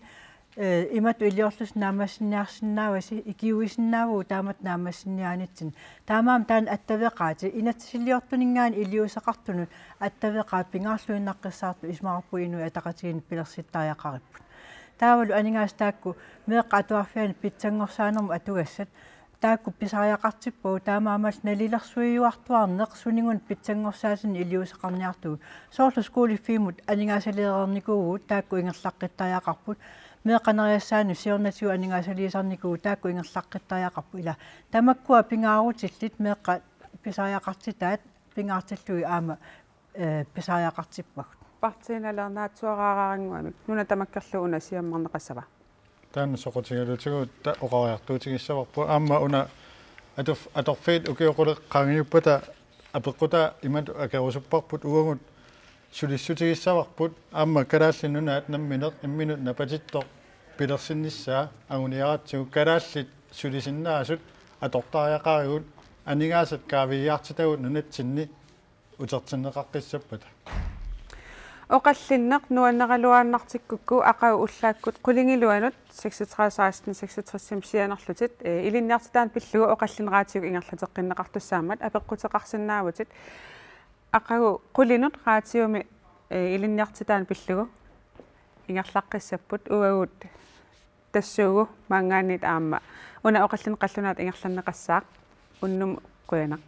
ee, imatut iliorlusi naammassiniarsinnaavasi, ikiuisinnaavugut taamatut naammassiniaanitsinni. Taamaammat taanna attaveqaatit, inatsisiliortuninngaanniit iliuuseqartunut attaveqaat pingaarluinnaqqissaartut isumaqarpunga Inuit Ataqatigiinni pilersittariaqaripput. Taavalu aningaasat taakku meeqqat atuarfianni pitsanngorsaanermut atugassat, taakku pisariaqartippagut, taamaammallu nalilersuiuartuarneq suninnguaq pitsanngorsaatinnik iliuuseqarniartugut. Soorlu skolefirmamut aningaasaliireernikuuvugut taakku ingerlaqqittariaqarput. Meeqqaneriassaanut siornatigut aningaasaliisarnikuuvugut taakku ingerlaqqittariaqarput. Ila tamakkua pingaarutillit meeqqat pisariaqartitaat pingaartillugit aamma, ee, pisariaqartippagut. Partiinaleernaatsuaraaraannguamik nuna tamakkerlugu una siammarneqassava? Taanna soqutigalutigu ta-, oqariartuutigissavarput. Aamma una atuf-, atorfiit ukiut qulit qaangiuppata apeqqutaa imatut akerusupparput: uagut sulissutigissavarput aamma Kalaallit Nunaat nammineq imminut napatittoq pilersinnissaa anguniaratsigu, kalaallit sulisinnaasut atortariaqarigut, aningaasat kaaviiaartitagut nunatsinni utertinneqaqqissappata. Oqallinneq nuanneraluaannartikkukku aqagu ullaakkut qulingiluanut seksogtredive seksten seksogtresimi sianerlutit, ee, ilinniartitaaneq pillugu oqallinneq raatiukkut ingerlateqqinneqartussaammat apeqquteqarsinnaavutit. Aqagu qulinut raatiumi, ee, ilinniartitaaneq pillugu ingerlaqqissapput, uagut tassuugu maanngaanniit aamma una oqallinneq qallunaatut ingerlanneqassaaq. Unnummut qujanaq.